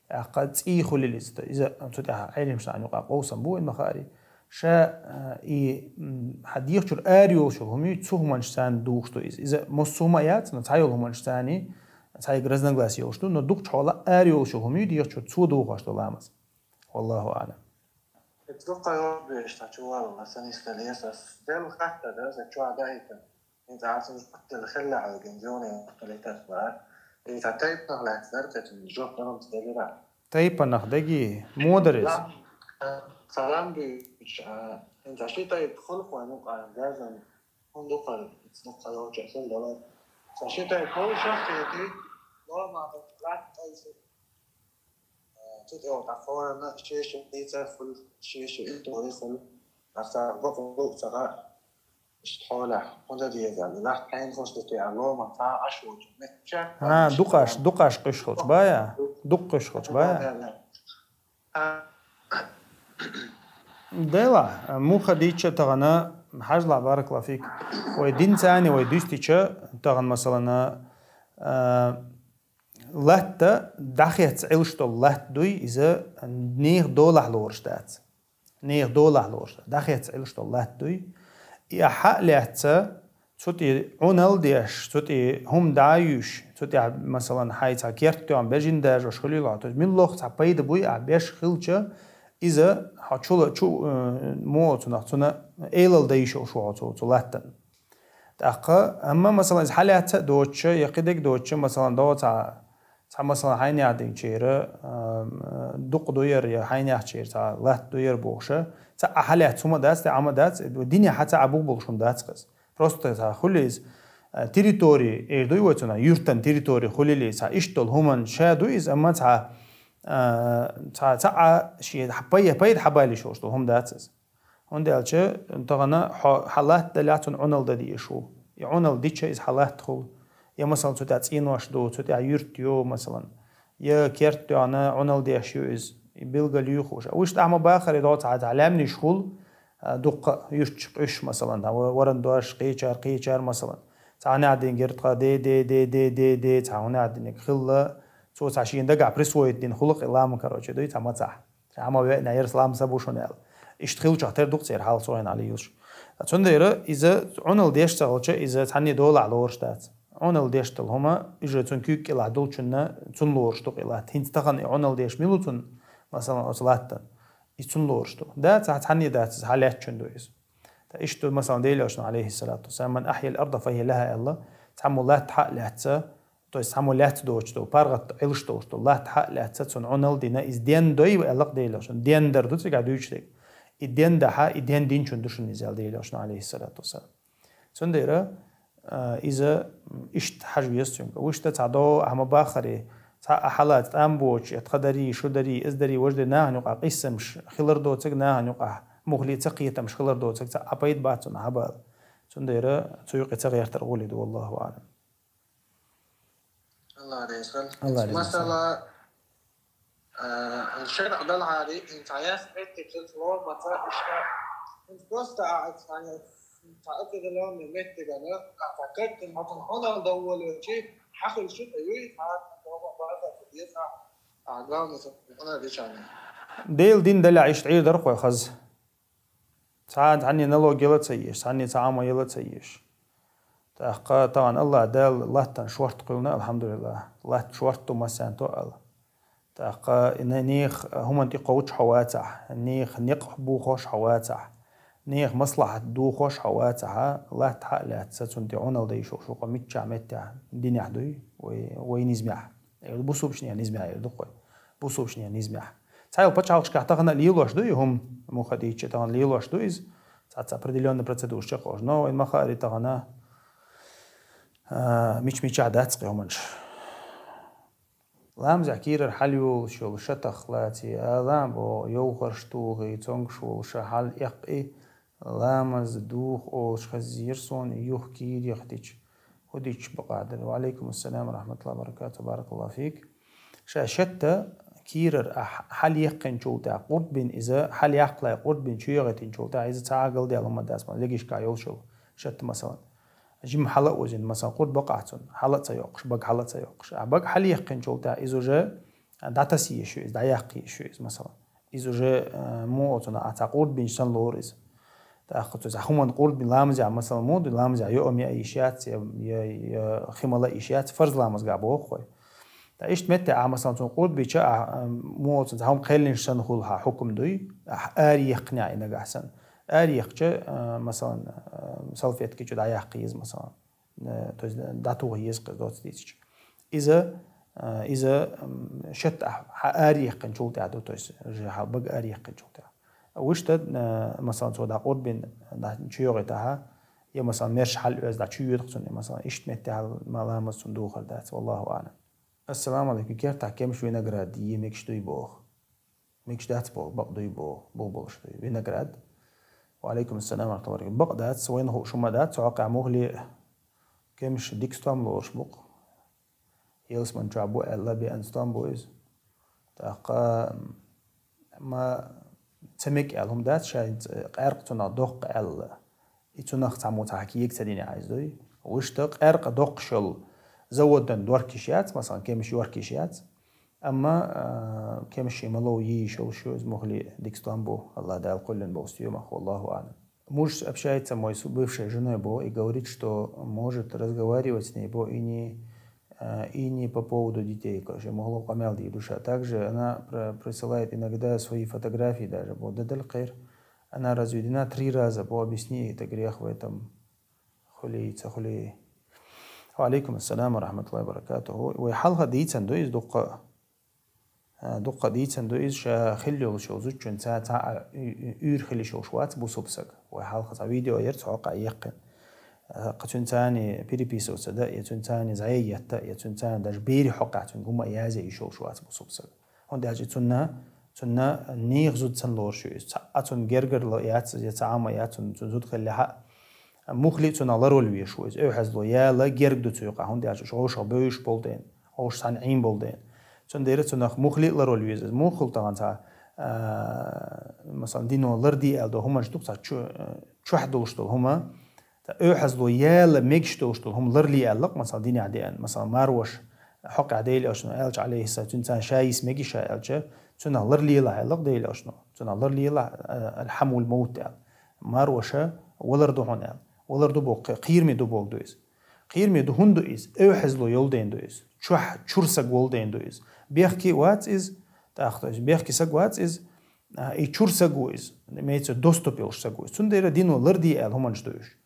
тӀаккха цӀий хуьлийла иза, иза цу тӀехь Ӏелимаш цхьана юкъа къовсам бу вайн ма-хаъара. Ша, а, и, м, хьан дегӀа чуьра ара йолуш йолу хӀума ю, цу хӀуманаш царна духуш ду иза. Иза массо а хӀума а яц, но цхьа йолу хӀуманаш царна, цхьа йига разногласие йолуш ду, но дукхачу хьола ара йолуш йолу хӀума ю дегӀа чуьра, цо духош ду ламаз. Валлаху аълам. Ит дукха йолу беш та чувалла, сан истали ясас. Дел хатта да, са чуа даита. Ит ацун хатта хилла хьалген, зоне хатта летас бар. Ит а тайп нах лахс дар, катун жоп нах делира. Тайпанах деги, модарис. Салам, салам би, а, ит а ши тайп хулху, ну, а, газан, он дукха, ит дукха йолча хилла. Са ши тайп хулшах, ит, лома, лат, тайсу. Цу тӀе вахана шеша дийца хуьлу, шеша ил тӀе хуьлу. Аса бакъ бу цагӀа ишт хьолахь, хӀунда деза, лахь тхьайн хӀуш ду те а лома, цхьа Ӏаш волчу меттача. А, дукъаш, дукъаш къуьш хилча бая? Дукъ къуьш хилча бая? Дела, муха дийча тахана, хьажла, баракаллаху фик. Вай дин цани, вай дуьстича тахана, масалана, а, Латта дӀахеца Ӏилш долу латта дуй, иза нехан долахь лоруш дац. Нехан долахь лоруш дац. ДӀахеца Ӏилш долу латта дуй. И ахьа а лаьцна, цу тӀе Ӏуналла деш, цу тӀе хӀума дӀа а юьйш, цу тӀехь, масалан, хьайн цхьа керт тоьхна бежина дажош хуьлийла хьо. То есть муьлхха цхьа пайда буй ахь беш хилча, иза хьо чула-, чу, э, мо цунах, цуьнан элал дан йиш йолуш ву хьо цу, цу латтана. ТӀаккха, амма, масалан, иза хьалаьцна а доцуш, я кхидерг доцуш, масалан, догӀу цхьа, цхьа, масалан, хьайнех динчера, ам, дукъ дуяр, я хьайнехчера цхьа латта дуяр бохуша, цхьа а хьалаьцна хӀума дац, тӀе Ӏама дац, дине хьан цхьа а бух болуш хӀума дац кхаза. Просто цхьа хуьлу иза, а, территори, эр дуй вай цунах, юьртан территори хуьлийла, цхьа иштта долу хӀуманан ша ду иза, амма цхьа, а, цхьа, цхьа а шен пай-, пайда хьабалийш йолуш долу хӀума дац иза. ХӀунда аьлча тахана хьо, хьан латта далехь цунна Ӏуналла дан дезаш ву. И Ӏуналла дича иза хьан латта хуьлу. Я, масалан, цу тӀехь цӀенош ду, цу тӀехь юьрт ю, масалан. Я керт тоьхна Ӏуналла деш ю иза. И билгал юй хууш. Вуьшта ахьа ма бахара догӀу цхьа, цхьа лаьмнаш хуьлу, а, дуккха юьрташ къуьш, масалан, а, ва-, варандош, кхечара, кхечара, масалан. Цхьа хӀунех динарг тха де, де, де, цхьа хӀунех динарг хилла, цо цхьа шена дагахь присвоить дина хуьлу-кх и лам, короче, дуй цхьа мацахь. Ша хьан ма веана, ярас лам са бу шуна аьлла. Иштта хилчахь тера ду-кх церан хьал, цо хьайна Ӏалийла йолуш. Цундела иза Ӏуналла деш ца хилча, иза цхьанне долахь лоруш дац. Ӏуналла деш долу хӀума, иза цуьнан куьйга кӀелахь долчунна, цунна лоруш ду-кх и латта. ХӀинца тахана и Ӏуналла деш мила ву цунна, масалан, оцу латтана? И цунна лоруш ду. Да, цхьа цхьанне дац, иза хьан лаьттачун ду иза. Ткъа иштта ду, масалан, Дела элчано, алейхиссалату вассалам, «Ман ахьял арда фахья лаха», аьлла, цхьаммо латта хьа а лаьцна, то есть цхьаммо лаьцна доцуш долу, паргӀат Ӏилш долуш долу латта хьа а лаьцна, цунна Ӏуналла дина, иза денна дой, аьлла-кх Дела элчано. Дендар ду цигахь дуьйцуш дерг. И денна дахьа, и денна динчун ду шуна иза, аьлла Дела элчано, алейхиссалату вассалам. Цундела, а, иза иштта хьажа веза цуьнга. Вуьшта цхьа догӀу ахьа ма бахара, Цхьа а хьалаца тӀам боцуш, я тха дарий, шу дарий, из дарий, важа дарий, нахана юкъахь къийсамаш хилар доцург, нахана юкъахь муххале ца кхетамаш хилар доцург, цхьа а пайда бац цунах хьабала. Цундела цу юкъе ца гӀертар гӀоле ду, валлаху аӀлам. Алла реза хуьлда. Алла реза хуьлда. Масала, а, шарӀ далахьара, хӀинца хьаяьхна меттиг хилча ломаца иштта, хӀинца просто а, а, цхьа а тӀедиллина меттигана, а, цхьа картина, хьо цунна хьунал доввалвелчи, хьахилча тӀе юй, хьа дома база ца деза, а, главное, ца хьунал дечарна. Делан дин далахь иштта Ӏийр дара кхой хаза. Цхьа цхьанне налог яла ца еш, цхьанне цхьа Ӏамал яла ца еш. ТӀаккха тахана Аллах Дала латтана шортта кхоьллина, алхьамдулиллахӀ. Латта шортта ду массанна тоъал. ТӀаккха и не-, нехан хӀуманна тӀе кхочуш хьо вацахь, нехан некъ бохош хьо вацахь, нехан маслахьат дохош хьо вацахь, латта хьа а лаьцна, цунна тӀе Ӏунал дайш йолуш ву-кх миччахь меттехь, динехь дуй, вай, вай низамехь. Э, бусулбачу нехан низамехь эр ду-кх вай. Бусулбачу нехан низамехь. Цхьайолу пачхьалкхашкахь тахана а лелош ду и хӀума, муха дийцича тахана лелош ду иза. Цхьацца определённый процедураш чекхош. Но вайн ма хаара тахана, а, мича-мичахь дац кхин хӀуманаш. Ламазехь кийрара хьал йолуш йолу шатах лаций, ала а боху, йовхарш тухий, цомгуш волуш хьал эккхий, ламаз духа олуш хезира суна, юха кийра яхтича. ХӀун дича бакъахь дара? Ва Ӏалайкум ассалам ва рахьматуллахӀи ва баракатухӀ, баракаллахӀу фик. Ша шатта кийрара а хьал яьккхинчул тӀаьхьа, къурд бина иза, хьал яккхале къурд бина чу яхийтинчул тӀаьхьа, иза цхьа а галдаьлла хӀума дац, ма легишка йолуш йолу шатта, масалан. Жима хьала а озийна, масалан, къурд бакъахь цунна, хьала а ца йоккхуш, бага хьала а ца йоккхуш. А бага хьал яьккхинчул тӀаьхьа иза уже дӀатаса езаш ю иза, дӀаяккха езаш ю иза, масалан. Иза уже, э, муха оцунах а цхьа къурд бинчу санна лору иза. ТӀаккха цу цхьа хӀуманна къурд бина ламазехь, масалан, муха ду, ламазехь йоӀ а меа йиш яц, я, я, я хи мала а йиш яц, фарз ламазга боху вай. Ткъа иштта метте ахь, масалан, цунна къурд бича, ахь, э, муха оцунна цхьа хӀума кхаьллинчу санна хуьлу хьан хьукам дуй, ахь ари яьккхинехь и нагахь санна. Ари яьккхича, э, масалан, э, салфетки чу дӀаяккха еза, масалан. Э, то есть, э, дӀатуха еза кхуза доцца дийцича. Иза, э, иза, м, шатта ахь хьан ари яьккхинчул тӀаьхьа ду, то есть, уже хьан бага ари яьккхинчул тӀаьхьа. Вуьшта, э, масалан, цо дӀа къурд бина, дӀа чу йогӀийтахьа, я, масалан, мерш хьал оьзда дӀа чу йоьдахь цунна, я, масалан, иштта метте хьал ма ламаз цунна духар дац, валлаху аӀлам. Ассаламу Ӏалайкум, кертахь кемаш виноград йий мегаш дуй боху. Мегаш дац боху, бакъ дуй боху, боху болуш дуй. Виноград. Ва Ӏалайкум ассалам ва рахьматуллахӀи ва баракатухӀ. Бакъ дац, вайна хууш хӀума дац, цу хьокъехь муххале кемаш дика стом лоруш бу-кх. Ялсамани чохь бу аьлла, беана стом бу иза. ТӀаккха ма ца мега аьлла хӀума дац, ша хӀинца къаьркъа цунах доккху аьлла. И цунах цхьаммо цхьа кега ца дина хьайза дуй. Вуьшта къаьркъа доккхуш йолу заводана дорка йиш яц, масалан, кемаш йорка йиш яц. Амма, а, кемаш шен ма лов йийш йолуш ю, иза муххале дика стом бу, Аллах Дала кхоьллина болу стоьмах, валлаху аӀлам. Муж общается мой с бывшей женой, бо, и говорит, что может разговаривать с ней, бо, и не, а, и не по поводу детей, короче, муххале къамел дийр ду ша. Также она про-, присылает иногда свои фотографии даже, бо, да даль хер. Она разведена три раза, бо, объясни, это грех в этом. Хуьлий, ца хуьлий. Ва Ӏалайкум ассалам ва рахьматуллахӀи ва баракатухӀу. Вай хьалха дийцан ду иза дуккха, а, дуккха дийцан ду иза, ша хилла йолуш йолу зудчун ца, ца, а, уь-, уь-, уьйр хила йиш йолуш вац бусулба саг. Вай хьалха цхьа видео яра цу хьокъехь яьккхина. А, кху цуьнан царний переписываться дан, я цуьнан царний зӀе етта, я цуьнан царний даже берийн хьокъехь цуьнга хӀума а язъян йиш йолуш вац бусулба саг. ХӀунда аьлча цунна, цунна нехан зуда санна лоруш ю иза. Цхьа а цунна гергарло яц, я цхьа а хӀума яц, цунна, цунна зуда хиллехь а. Муххале а цунах ларвала везаш ву иза. Эвхьазло яла герга ду цу юкъахь, хӀунда аьлча уьш вовшах бевзаш болу дела, вовшашца цхьаьна Ӏийна болу дела. Цундела цунах муххале а ларвала веза иза. Муххале тахана цхьа, а, масалан, дино ларде аьлла долу хӀуманаш ду-кх цхьа чу-, чохь долуш долу хӀума. Ткъа эвхьазло яла мегаш долуш долу хӀума ларле аьлла-кх, масалан, динехь деана, масалан, марваша хьокъехь Делан Элчано аьлча, Ӏалайхиссалам, цуьнан царна ша йиса мегий ша аьлча, цунах ларлелахь аьлла-кх Делан Элчано. Цунах ларлелахь, а, аль-хьамул мовт аьлла. Марваша валар ду хьуна аьлла. Валар ду боху, кхе-, кхераме ду боху ду иза. Кхераме ду, хӀунда ду иза? Эвхьазло йолу дела ду иза. Чохь чуьра саг волу дела ду иза. Бехке вац иза, тӀаккха, то есть, бехке саг вац иза, а, и чуьра саг ву иза, имеется в виду, доступ йолуш саг ву иза. Цундела дино ларде аьлла хӀуманаш ду уьш.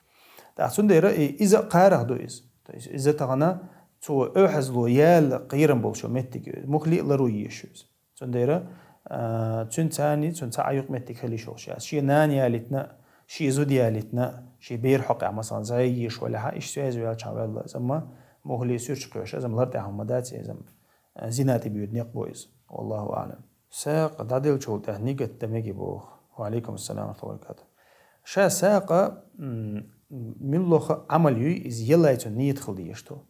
ТӀаккха цундела и, иза а кхарах ду иза. То есть иза тахана цо эвхьазло яла кхерам болуш йолу меттиг ю иза. Муххале а ларвала езаш ю иза. Цундела, а, цуьнан царний, цуьнан цхьа а юкъа меттиг хила йиш йолуш яц. Шен нана ялийтина, шен зуда ялийтина, шен бер хьокъехь, масалан, зӀе езаш валахь а, иштта связь ваьлчахьана ваьлла иза. Амма муххале суьрташ кхоьшу, иза-м лартӀехь хӀума дац, иза-м зина тӀе боьду никъ бу иза. Валлаху аълам. СагӀа дӀаделлачул тӀехьагӀа нигат дан мегий боху. Ва алейкум ассалам ва рахматуллахи ва баракатух. Ша сагӀа, м, муьлхха Ӏамал юй, иза еллай цунна нийят хила дезаш ду.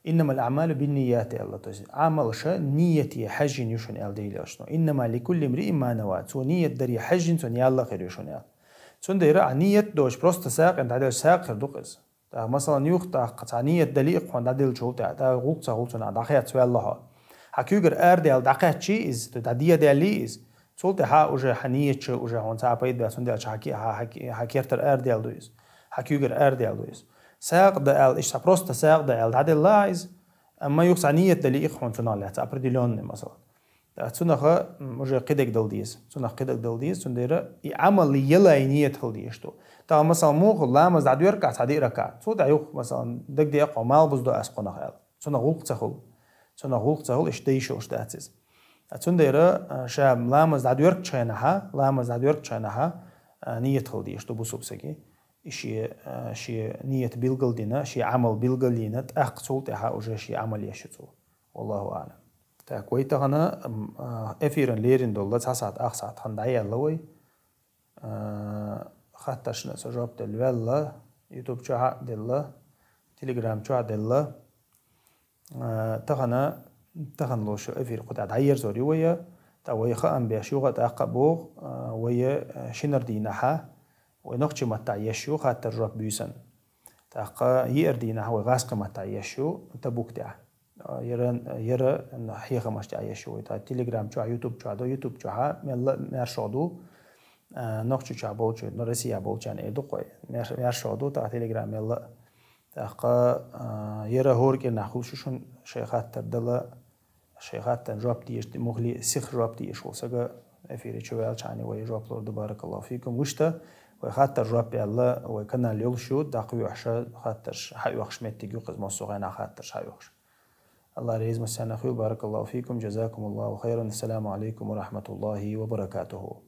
«Иннамал аъмалу бинният», аьлла. То есть, Ӏамал ша нийяте хьаьжжина ю шуна аьлла Делан Элчано. «Иннама ликулли имриин ма нава». Цо нийят даре хьаьжжина цунна ял а хир ю шуна аьлла. Цундела а нийят доцуш просто сагӀина дӀаделча сагӀа хир ду-кх иза. ТӀаккха, масалан, юха тӀаккха цхьа нийят далий-кх хьуна дӀаделлачул тӀехьагӀа, тӀаккха гӀуллакх ца хуьлу цунах, дӀахецна ваьлла хьо. Хьан куьйгара арадаьлла дӀакхаьччий иза, то есть дӀадедаьллий иза. Цул тӀехьа уже хьан нийят чу уже хьуна цхьа а пайда бац, цундела хьан ке-, хьан, хьан, хьан кертара арадаьлла ду иза. Хьан куьйгара арадаьлла ду иза. СагӀа дан аьлла, иштта цхьа просто сагӀа дан аьлла дӀаделла иза. Амма юха цхьа нийят далий-кх хьуна цунах лаьцна, определённый, масалан. ТӀаккха цунах, м, уже кхидерг дала деза. Цунах кхидерг дала деза, цундела и Ӏамал еллай нийят хила дезаш ду. ТӀаккха, масалан, муха ламаз дӀадоьргу ахь цхьа диъ ракаӀат. Цул тӀехьа юха, масалан, дагадеа-кх хьуна, малх бузу ду ас кхунах аьлла. Цунах гӀуллакх ца хуьлу. Цунах гӀуллакх ца хуьлу, иштта дан йиш йолуш дац иза. А цундела, а, ша ламаз дӀадоьргучу хенахьа, ламаз дӀадоьргучу хенахьа, а, нийят хила дезаш ду бусалба стага. И шен, а, шен нийят билгал дина, шен Ӏамал билгал йина, тӀаккха цул тӀехьа уже шен Ӏамал еш ю цо. Валлаху аълам. Так, вай тахана, м, а, эфиран лерина долу цхьа сахьт, ах сахьт хан дӀаяьлла вай. А, хаттаршна со жоп делла ваьлла, YouTube чохь а делла, Telegram чохь а делла. А, тахана, тахана луш эфир кху тӀехь дӀаерзор ю вай, тӀаккха вай хаам беш юха а тӀаккха а боху, а, вай, а, шинара дийнахьа, вай нохчийн маттахь еш ю хаттар-жоп буьйсанна. ТӀаккха еара дийнахьа вай гӀазкхийн маттахь еш ю, табук тӀехь. А, яра, яра хьехамаш тӀехь еш ю вай. ТӀаккха Telegram чохь, YouTube чохь ду, YouTube чохьа мелла а маьршо ду. А, Нохчийчохь болчу, ну, Россия болчарна эр ду-кх вай. Маьр-, маьршо ду, тӀаккха Telegram мелла а. ТӀаккха, а, яра хӀора кӀирнахь хуьлуш ю шуна шайн хаттар дала, шайн хаттарна жоп дезаш, мухли сиха жоп дезаш волу сага эфире чу ваьлчхьана вай жоп лур ду, баракаллаху фикум. Вуьшта, вай хаттар-жоп аьлла, вай канал йолуш ю, дӀакхоьхьуш хаттарш хьаоьхуш меттиг ю-кх иза, массо а хенахь хаттарш хьаоьхуш. Аллах реза массарна хуьлда, баракаллаху фикум, джазакумуллаху хайран, ассаламу алейкум ва рахматуллахи ва баракатуху.